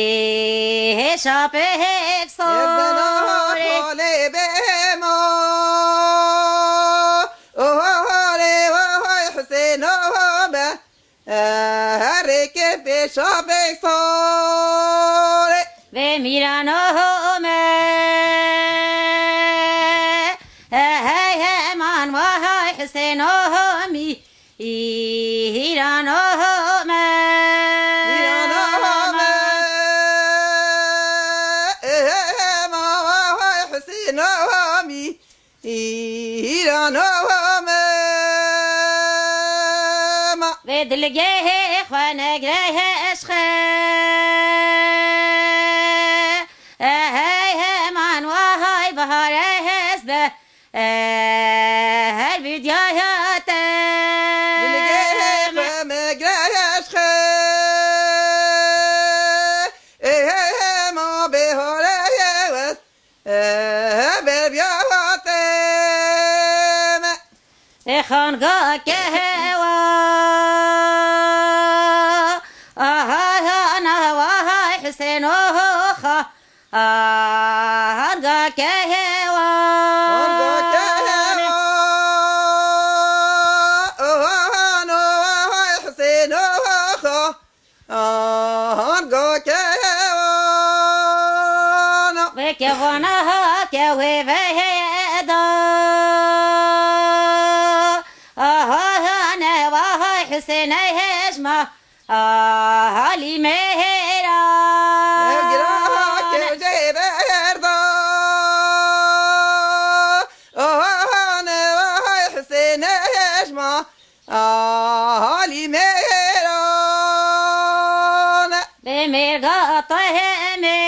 hê şapê hek sore. Gerdena ha xalê bêhemo. Oho, ho, rê vahay Husên, oho, be. Herêkê pêşa bêsarê. Vê mîrano me. Hey heman vahay Husêno mî. Hîrano me. Hîrano me. Hey heman vahay Husêno mî. Îrano me ma. Vê dilgehê xwe negre eşqe. Ehey heman wahay bihare hez be. Her bidya hate. Dilgehê xwe megre eşqe. Ehey hema bihare wes. Ehe, berbiya hateme. E xanga kehewa. Aha, ha, na, wa, hay, Husên, oho, ha. Aha, ga kehewa. Xanga kehewa. Oho, no, wa, hay, Husên, oho, ha. Ahan ga kevana. Ve kevana ha kevê ve heda. Aha ha ne vahay Husênê hejma. Aha lîmê hêra. Ev gira ha kevjê berda. Aha ne vahay Husênê hejma. Ahalî mêran. Bê mêrga Tehemê.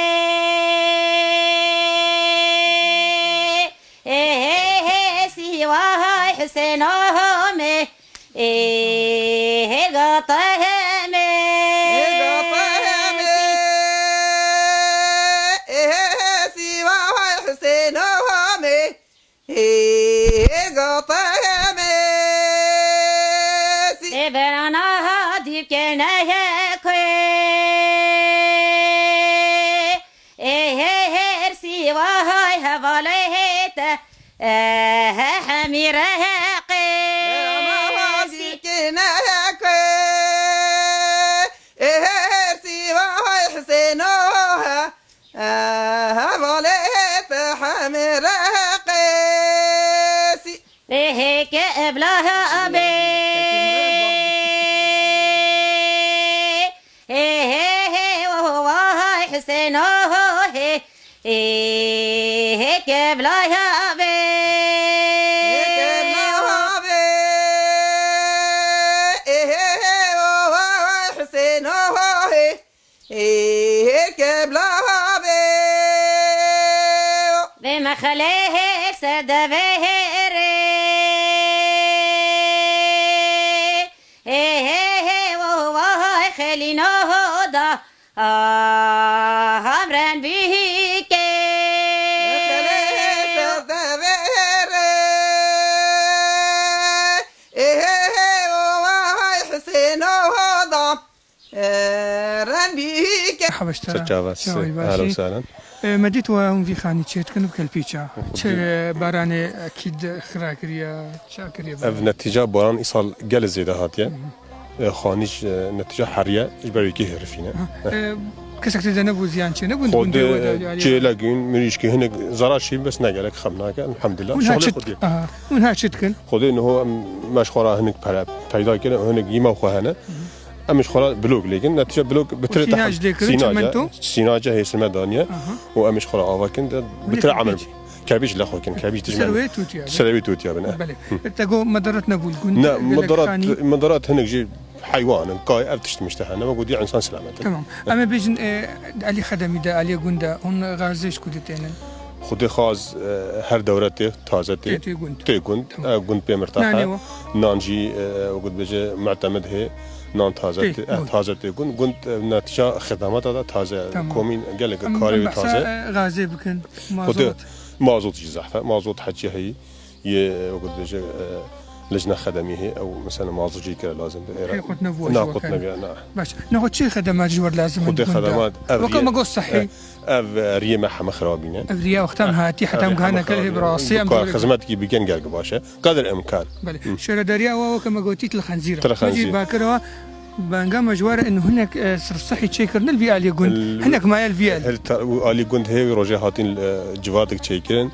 Ê hê hê sîwa hay Husêno me. Ê hêrga Tehemê. Ê gata hemêsî. Ê berana ha dîvkê nehê ku. Ê hê hêrsî wa hay hevalê hê te. Ê hê hemî reheqê. Berana ha dîvkê nehê ku. Ê hêrsî wa hay Hisêno he. Hevalê te hemî reqêsî. Ê hê ke eblaha abê. Ê hê hê o vay Hisêno hê. Ê hê ke eblaha abê. Ê ke eblaha abê. Ê hê hê o vay Hisêno hê. Ê kebla bê. Vê mexelê hê ser devê hê rê. Hê hê hê wo vay xelîno da. Ah, hamren bîkê. Mexelê hê ser devê hê rê. Hê hê hê wo vay Hisêno da. Merhaba, ji te re. Ser çava, çawa sê. Baş î? Ehlen we sehlen. E, me dît we hûn vî xanî çêdikin bi kelpîça. Çi baranê ekîd xira kiriye, ça kiriye? Ev netîca baran îsal gelek zêde hatiye. Hı hı. E, xanî ji, e, netîca heriye, ji ber wê kê herifîne. Ha, e, kesek tê de nebû, ziyan çê nebûn? Xwedê, gundê we de, e, yani, çêlek in, mirîşkê hinek zarar çêbû, bes ne gelek xem nake, elhamdulillah. Hûn her çi dikin? Xwedê niho em, me ji xwe re hinek pere peyda kirin, hinek yîma xwe hene. Hı hı. Em ji xwe re blok lê kin. Netîce blok bi tirê sînac lê kirin, çimento? Sînace hê sime daniye. Aha. Û em ji xwe re ava kin de bi tirê emir. Kebîç lê xwe kin. Kebîç dijmen. Ser wê tûtiya bin. Ser wê tûtiya bin, eh. Belê. Hı. Te got medarat nebû li gund. Ne, medarat, medarat hinek jî heywan in. Kay ev tişt mişte hene. Wek dî insan selamet in. Tamam. Em ê bêjin, e, Elî Xedemî de, Elî Gund de, hûn xazê ji ku dê tênin? Xwedê xaz, e, her dewre tê, taze tê. Tê, tê gund. Tê gund. Tamam. E, gund pê mirtahe. Nanê we? Nan jî, e, wek dibêje, mutemed hê. Nan taze tê, eh, taze tê gund. Gund, e, netîca xedemata da taze. Tamam. Komîn gelek karê wê taze. Em behsa, e, gazê bikin. Xwedê mazot. Mazot jî zehf e. Mazot hecî heyî. Yê, e, wek dibêje, e, lijne xedemî hê. Ew mesela mazot jî kire lazim be. Êra. Hê xwedine bu. Na xwedine be, na. Baş. Nexwe çi xedemat ji we re lazim in? Xwedê xedemat ev. Weke me got sehî. Ev, e, riyê me heme xirabîne. Ev riya wextan hatî, heta em gihane ker hê bi rastî em dor. Xizmetkî bikin gelek baş e. Qedir imkan. Belê. Şaredariya we weke me gotî til xenzîr e. Til xenzîr. Me jî bakir e, benga me ji we re in hinek, e, sirf sehî çêkirin li vî aliyê gund. Hinek maye li vî alî. Û alî gund hê wî rojê hatin, e, civatik çêkirin.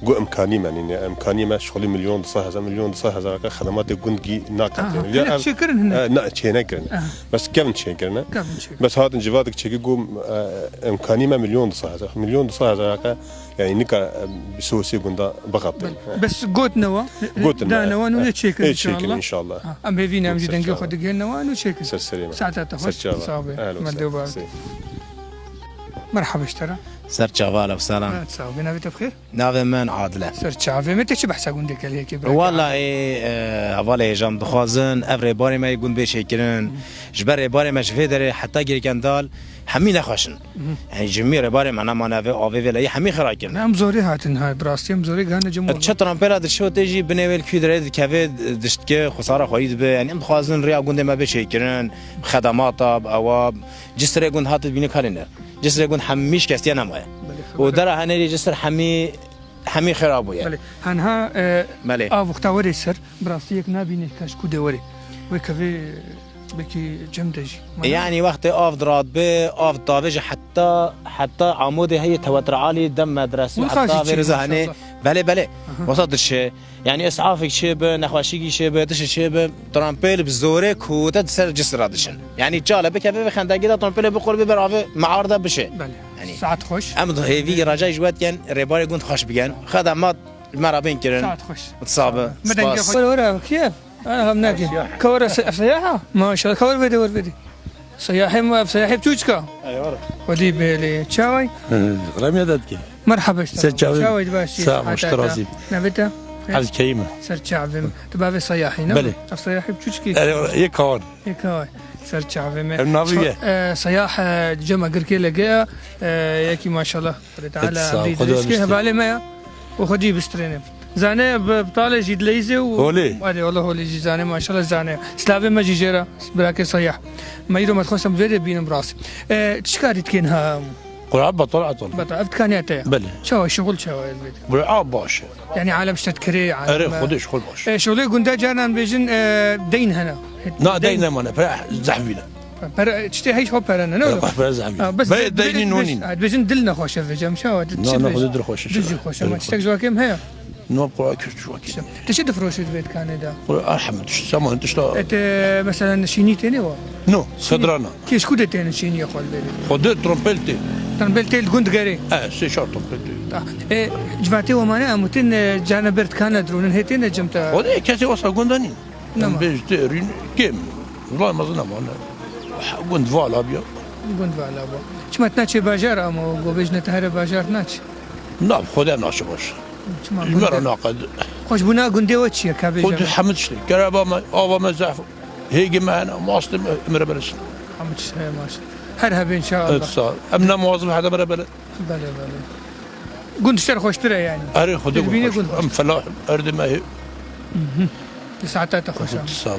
Got imkanî me nîne. Imkanî me şixulî milyon du sed hezar, milyon du sed hezar ke xedematê gund gî naket. Aha, hinek çêkirin hinek. E, na, çênekirin. Aha. Bes kevin çêkirine. Kevin çêkirin. Bes hatin civatik çêkir got, e, imkanî me milyon du sed hezar. Milyon du sed hezar ke Yani nika, e, bi sosê gunda bixapin. Belê. Bes gotin we, gotin we, danewa nû yê çêkin, ê çêkin inşallah. Ha, em hêvî ne, em jî dengê xwe digihînin we, nû çêkin. Ser serê me. Saeta te xweş. Ser çava. Sağ be. Ehlen we sehlen. Merhaba ji te re. Ser çava, ehlen we sehlen. Evet, sağ be. Navê te bi xêr? Navê min Adil e. Ser çavê me, te çi behsa gundê keliyekê bira? Wallahî, e, hevalê hêja em dixwazin, ev rêbarê me yê gund bê çêkirin. Hı. Ji ber rêbarê me ji vê derê heta Girkendal, hemî nexweş in. Mhm. Yani ji mî rêbarê me nemane vê avê vê leyî hemî xira kirin. Em zorê hatin ha, bi rastî em zorê gihane cem. Çi trampêla diçe û tê jî binê wê li kû dirê dikeve, diştike, xwesara xweyî dibe. Yani em dixwazin riya gundê me bê çêkirin, bi xedemata, bi ewa, cisirê gund hat dibîne kalîne. Cisirê gund hemî şikestiye nemaye. Belê, û dera henê jî cisir hemî, hemî xira bûye. Belê. Hanha, e, av wexta werê ser, bi rastî yek nabîne ka ji ku de were. Wê kevê Belkî cem de jî. Yani wextê av dirat be, av tavê jî heta, heta Amûdê heye tewetir alî dem medresî, heta vê rêza henê. Belê, belê. Aha. Wesa dişe. Yani isafek çê be, nexweşîkî çê be, tişê çê be, trampêl bi zorê kote di ser cisir ra diçin. Yani çale bikeve vê xendegî de trampêlê biqurbe ber avê mear de bişe. Belê. Yani saet xweş. Em hêvî racayî ji we dikin, rêbarê gund xweş bikin. Xedemat me re bên kirin. Saet xweş. Sabe. Me dengê xwe. Were, were, kî ye? Ana, hem nake. Kewere se-, seyaha? Maşallah, kewere vede, were vede. Seyahê mi, ev seyahê çûçka? Eyvallah. Xwedî bêlê. Çaway? Hı, remiye de dike. Merhaba işte. Ser çavê. Çaway, baş. Sağ ol, razî. Navê te? Ez Keyim. Ser çavê mi. Tu bavê seyahê ne? Belê. Ev seyahê çûçkî? Eyvallah, yê kawan. Yê kawan. Ser çavê me. Ev navê ye. E, seyah, e, cema girkê lege, e, yekî maşallah. Xwedê Teala emrî dirêjkê hevalê me ya. Û xwedî bistrêne. Zane bi, bi talê jî dileyîzê û Holê. Erê, wala holê jî zane, maşallah zane. Silavê me jî jê re, birakê Sayah. Me îro me dixwest em vê de bînim rast. E, çi karî dikên ha? Qura betal atal. Betal, ev dikaniya te ye? Belê. Çawa, şixul çawa ye vê de? Qura baş e. Yani alem ştet kirê, alem Erê, e, xwedê şixul baş. E, şixulê gunda carnan bêjin, e, deyn hene. Na, deyn nemane, pere zehvî ne. Pere, tiştê heyş xwe pere ne, ne Pere, öyle? Pere zehvî. Ha, bes Be dil, deynî dil, nonîn. Ha, dibêjin dil nexweş e vêcem, çawa, dil Na, çi na, dibêjin? Xwedê dil xweş e. Dil jî xweş e, Dil ma tiştek xweş. ji wakem heye? No, qura kir ji wakem. Te çi difroşî di vê dikanê de? Qura, elhamdülillah, saman tişta. E, te, mesela, şînî têne wa? No, Şînî. Xedrana. Kêşkû de têne şînî xwe li vê de? Xwedê trompel tê. Trompel tê li gund gerê? E, sê çar trompel tê. Ta. E, civatê we mane em wutin, e, carna ber dikana dironin hê têne cem te? Xwedê kesê wasa gunda nîn. Nema. Em bêj tê rîn kêm. Zula mezin nemane. Gund vala biya. Gund vala biya. Çima tu naçê bajar ama go bêjne tu here bajar naçî? Na, xwedê em naçe baş. Çima Ji me re gund? Naqed. Xweşbûna gundê we çi ye ka bêje Xwedê me? Hemî tiştê. Kereba me, ava me zehf. Hêgê me hene, mastê me, em re beresin. Hemî tişt heye maş. Her hebe inşallah. Evet, sağ ol. Em ne muwazif hede me re bere. Belê, belê. Gund ji te re xweştir e yani. Erê, Xwedê Dibînê gund gund xweştir. Em felah erdê me hê. Di saeta te xweş e. Sağ ol.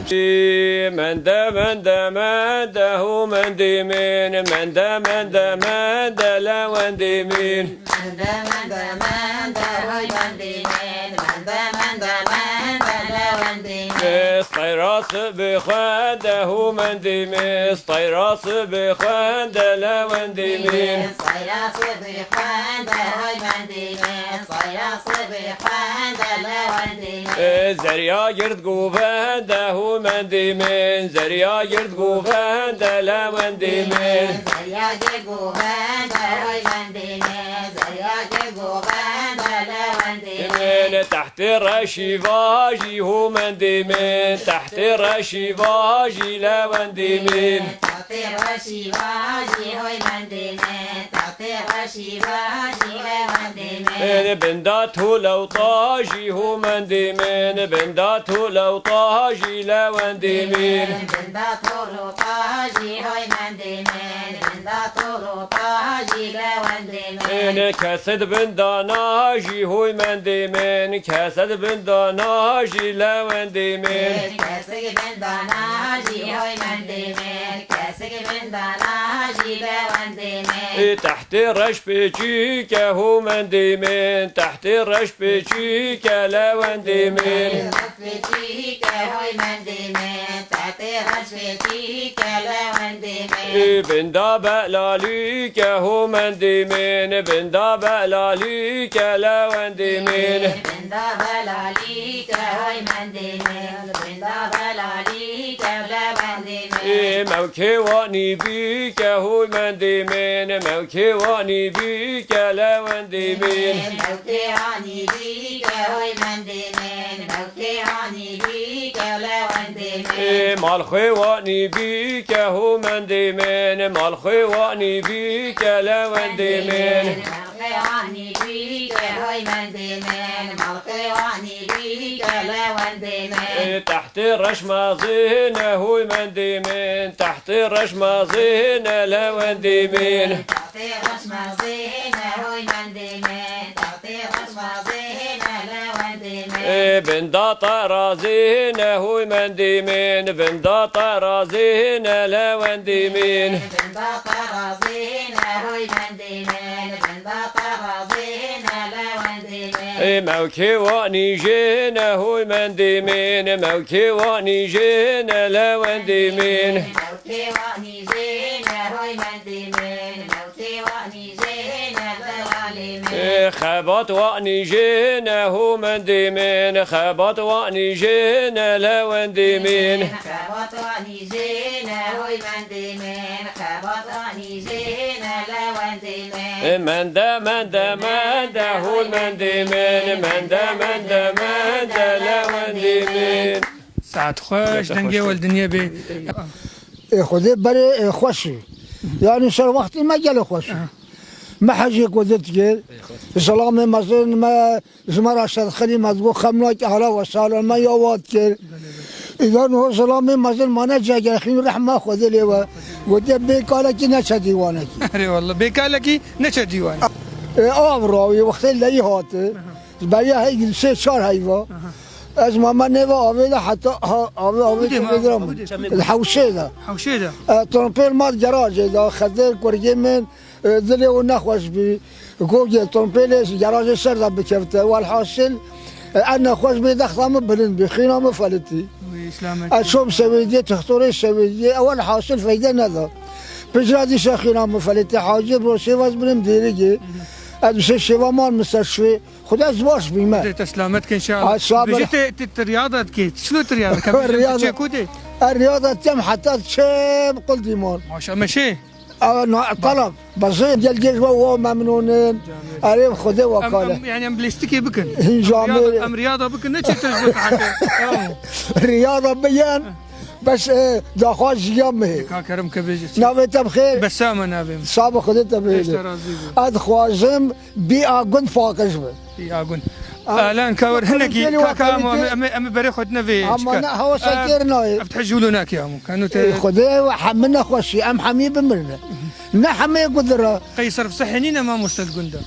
Mende, mende, mende, hu mendî min. Mende, mende, mende, lewendî min. Mende, mende, mende, hu mendî min. Mende, mende, mende, lewendî min. Stayra sibê xwe de, hu mendî min. Stayra sibê xwe de, lewendî min. Stayra sibê xwe de, hu mendî min. Stayra sibê xwe de, lewendî min. Ê, zerya gird gove de, hu mendî min. Zerya gird gove de, lewendî min. Zerya gird gove de, hu mendî min. Zerya gird gove de, lewendî min. Min tehtê reşî vajî, hu mendî min. Tehtê reşî vajî, lewendî min. Tehtê reşî vajî, hu mendî min. Tehtê reşî vajî, lewendî min. Min binda tu lewta jî, hu mendî min. Binda tu lewta jî, lewendî min. Binda tu lewta jî, hu mendî min. Binda tu lewta jî, lewendî min. Min kesid binda na jî, hu mendî min. Kesid binda na jî, lewendî min. Min kesid binda na jî, hu mendî min. Kesik bin dana jî lewendê min. Ê tehtê reş pêçîke ho mendê min, tehtê reş pêçîke lewendê min. Reş pêçîke hoy mendê min, tehtê reş pêçîke lewendê min. Ê binda belalîke ho mendê min, binda belalîke lewendê min. Binda belalîke hoy mendê min, binda belalîke lewendê min. Ê mewkê wanî bîke hoy mendê min, mewkê wanî bîke lewendê min. Mewkê wanî bîke hoy mendê min, mewkê wanî bîke lewendê min. Ê malxwê wanî bîke ho mendê min, malxwê wanî bîke lewendê min. Malxwê wanî bîke hoy mendê min, malxwê wanî bîke lewendê min. Ê tehtê reş mezin e hoy mendê min, tehtê reş mezin e lewendê min. Tehtê reş mezin e hoy mendê min, tehtê reş mezin e lewendê min. Ê binda terazin e hoy mendê min, binda terazin e lewendê min. Binda terazin e hoy mendê min, binda terazin e lewendê min. Ê mewkê wanî jin e hoy mendê min, mewkê wanî jin e lewendê min. Mewkê wanî jin e hoy mendê min, mewkê wanî jin e lewendê min. Ê xebat wanî jin e ho mendê min, xebat wanî jin e lewendê min. Xebat wanî jin e hoy mendê min, xebat wanî jin e lewendê min. Ê mende, mende, mende hoy mendê min, mende, mende, mende lewendê min. Saet xweş, dengê we li dinyê bê. Ê Xwedê berê, ê, xweş e. Yani şer wextî me gelê xweş e. Aha. Me hecê ku dikir, zilamê mezin me, ji me re şerxilî me digot, xemnakî hela we sala me ya wat kir. Îdan ho zilamê mezin mane cegexîn rehma Xwedê lê we. Gotiye bê kalekî neçe dîwanekî. Erê wallah, bê kalekî neçe dîwanekî. Ê, av rawî, wextê leyî hati. Aha. Beriya hey sê çar heyva. Aha. Ez mama nêva avê de heta ha-, avê, avê Kudê te ma, bêgira avê min. Di hewşê de. Hewşê de. E, trompêl ma di gerajê de. Xedir kurgê min, e, dilê wî nexweş bî. Gogê trompêlê ji gerajê ser de bikevte. Welhasil, e, ev nexweş bî, dexta min bilind bî. Xîna min felitî. Wî selamet. Ez çom Sewêdiyê, tixtorê Sewêdiyê. Welhasil feyde neda. Pijra dîşe xîna min felitî. Hacî bro şêva ez birim dêrigê. Hı hı. Ez dişe şêva mal min ser şûê. Xuda ez baş bîme. Dê te selamet ke inşallah. Ay, sabir. Bêje te, te, te riyada dikê. Çilo te riyada? Riyada. Çê ku dê? E, riyada tem heta çê qul dîmar. Maşa meşê. Ew na, talab. Bazı gel gel ve o memnunum. Erê Xwedê Em, wakale. Em, yani em bilêstikê bikin. Hîn camê. Riyada, em riyada bikin, ne çê te ji bo sehete. Tamam. Riyada biyen. Bes, e, daxwaz jiyan me. Ka kerem ke bêje. Navê te bi xêr. Besa me navê min. Sağ ol, Xwedê te bêje. Te razî be. Ez dixwazim bî a gund paqij be. Bî a gund. Alan ka wer hinekî, ka, ka, em, em, em berê xwe dinevê. Ama ne, hawa sekêr nayê. Ev te jûlo nakî hemû. Kanu te. E, Xwedê we hemî nexweşî, em hemî bimirine. Ne hemê gund ra. Qey serf sehê nîne mamoste li gund de.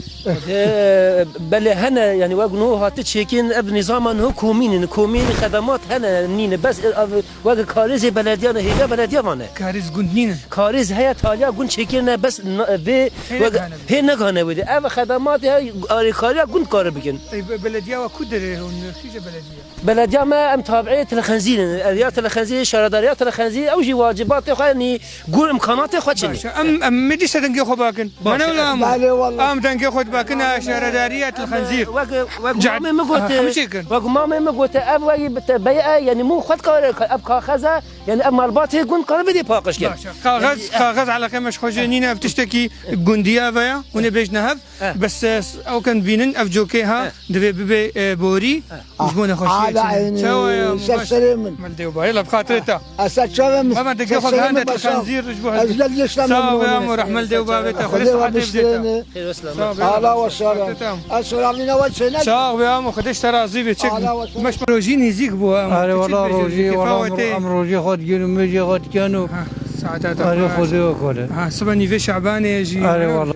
E, belê hene, yani wek no hati çêkin ev nîzaman ho komînin, komîn xedemat hene nîne. Bes, e, ev, wek karêzê belediya ne, hêga belediya vane. Karêz gund nîne. Karêz heye taliya gund çêkirine, bes na-, vê Hê wek, negane wê. Hê negane wê de. Ev xedemat he, alîkariya gund kare bikin. Ey, be-, belediya we ku derê hûn, kîje belediya? Belediya me em tabiê Tilxenzîr in. Ev ya Tilxenzîr, şaredariya Tilxenzîr, ew jî wacibatê xwe, yanî gur imkanatê xwe çin e. Baş e. Em, em mi dîse dengê xwe bakin. Baş e. Mane wila em. Belê wala. Em dengê xwe dibakin, ha, şaredariya Tilxenzîr. Wek, wek Cad-, mamê min gote, ha, hemû çêkin. Wek mamê min gote, ev wek bi te bey e, yanî mû xwe dikare, ev kaxez e, yanî ev malbatê gund kare bidê paqij kin. Baş e. Kaxez, yanî, kaxez eleqê me ji xwe jê nîne, ev tiştekî gundiya ve ya, hûn ê bêjne hev. Eh. Bes, eh, ew ken bînin, ev cokê ha, eh, divê bibe, eh, borî, eh, ji bo nexweşiyê çêne. Çawa ya, ser serê min. Mel dê û bayê, la bi xatirê te. Esa çavê min. Baba, dengê xwe gihande Tilxenzîr, ji bo hezî. Ez gel yeşla. Sağ ol, memnun amo, rahmel dê û bavê te. Xwedê sihetê bide te. Xêr ve selamet. Sağ ol, ala ve selamet. Ez selamîna we çêne. Sağ ol, amo, Xwedê ji te razî be. Çek. Ala ve selamet. Meş rojî nêzîk bû, amo. Are wala rojî, wala em rojê xwe digin û mêjê xwe dikin û. Ha, saeta te xweş. Are Xwedê we kole. Ha, sibe nîvê Şabanê jî. Are wala.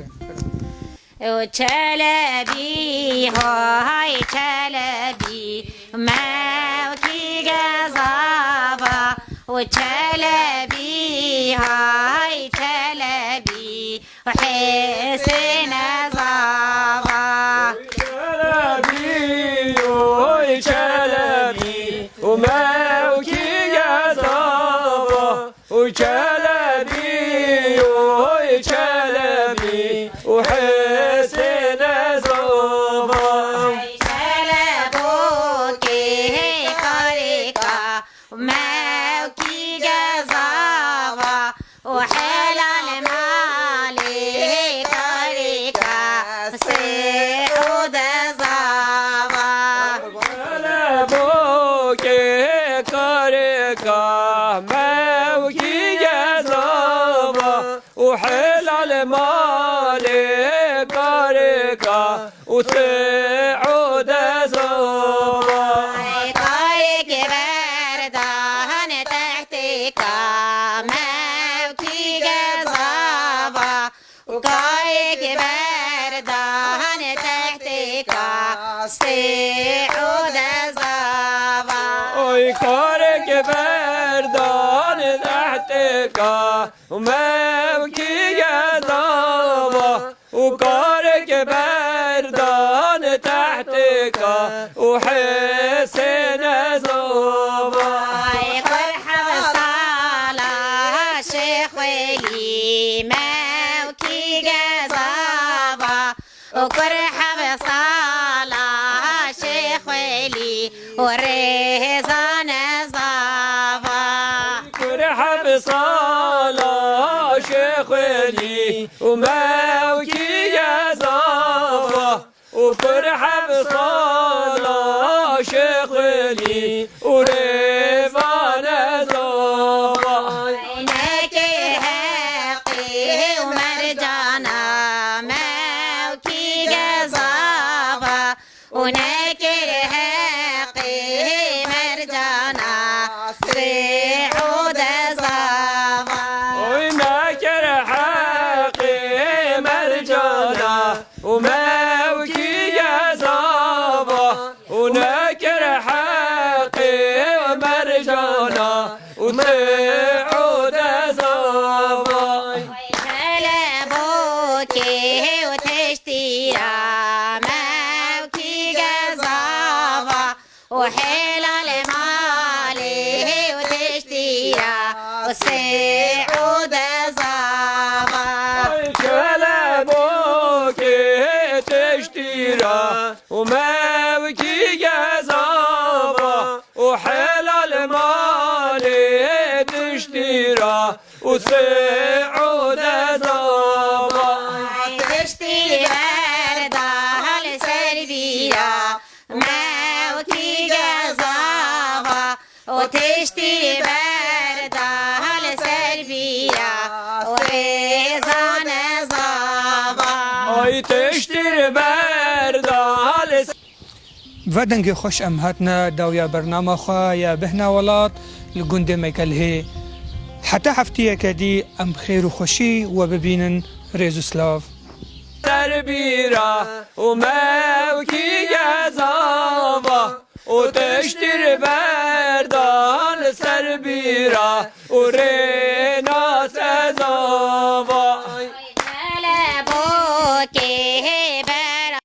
û çelebî, hay çelebî, mewkî gezava, û çelebî, hay çelebî, û hêsê nezava. Çelebî, oy çelebî, û mewkî gezava. Oy çelebî, oy çelebî, û hêsê nezava. Ey çelebokê karêka, mewkî gezava, û helal malê karêka, sê û dezava. Çelebokê karêka, mewkî gezava, û helal malê karêka, û tê û dezava. Ay karêkê berdan tehtêka, mewkî gezava. û karêkê berdan tehtêka, stê û dezava. Oy karêkê berdan tehtêka, û mewkî gezava. Û karêkê berdan tehtêka, û hêsê nezava. Ay qurhev sala şêxwelî, mewkî gezava. û kurhev sala şêxwelî, û rêza nezava. Kurhev sala şêxwelî, û mewkî gezava. û kurhev sala şêxwelî, û rêza nezava. Nekê heqê û mercana, mewkî gezava. û nekir heqê mercana, sê û dezava. Oy nekir heqê mercana, û mewkî gezava. Helal malê û tiştî ra û sê û dezava. Ay kelebokê tiştî ra û mevkî gezava û helal malê tiştî ra û sê û dezava. Tiştî berda li ser vîra mevkî gezava û tiştî berda li ser vîra û rêzane zava. Ay tiştî berda li ser Bi vê dengê xweş em hatine dawiya bernama xwe ya Bêhna Welat li gundê Mekelhê. Heta heftiyeke dî em bi xêr û xweşî we bibînin. Rêz û silav. Ser bîra û mevkî gezava û tiştî berda li ser bîra û rê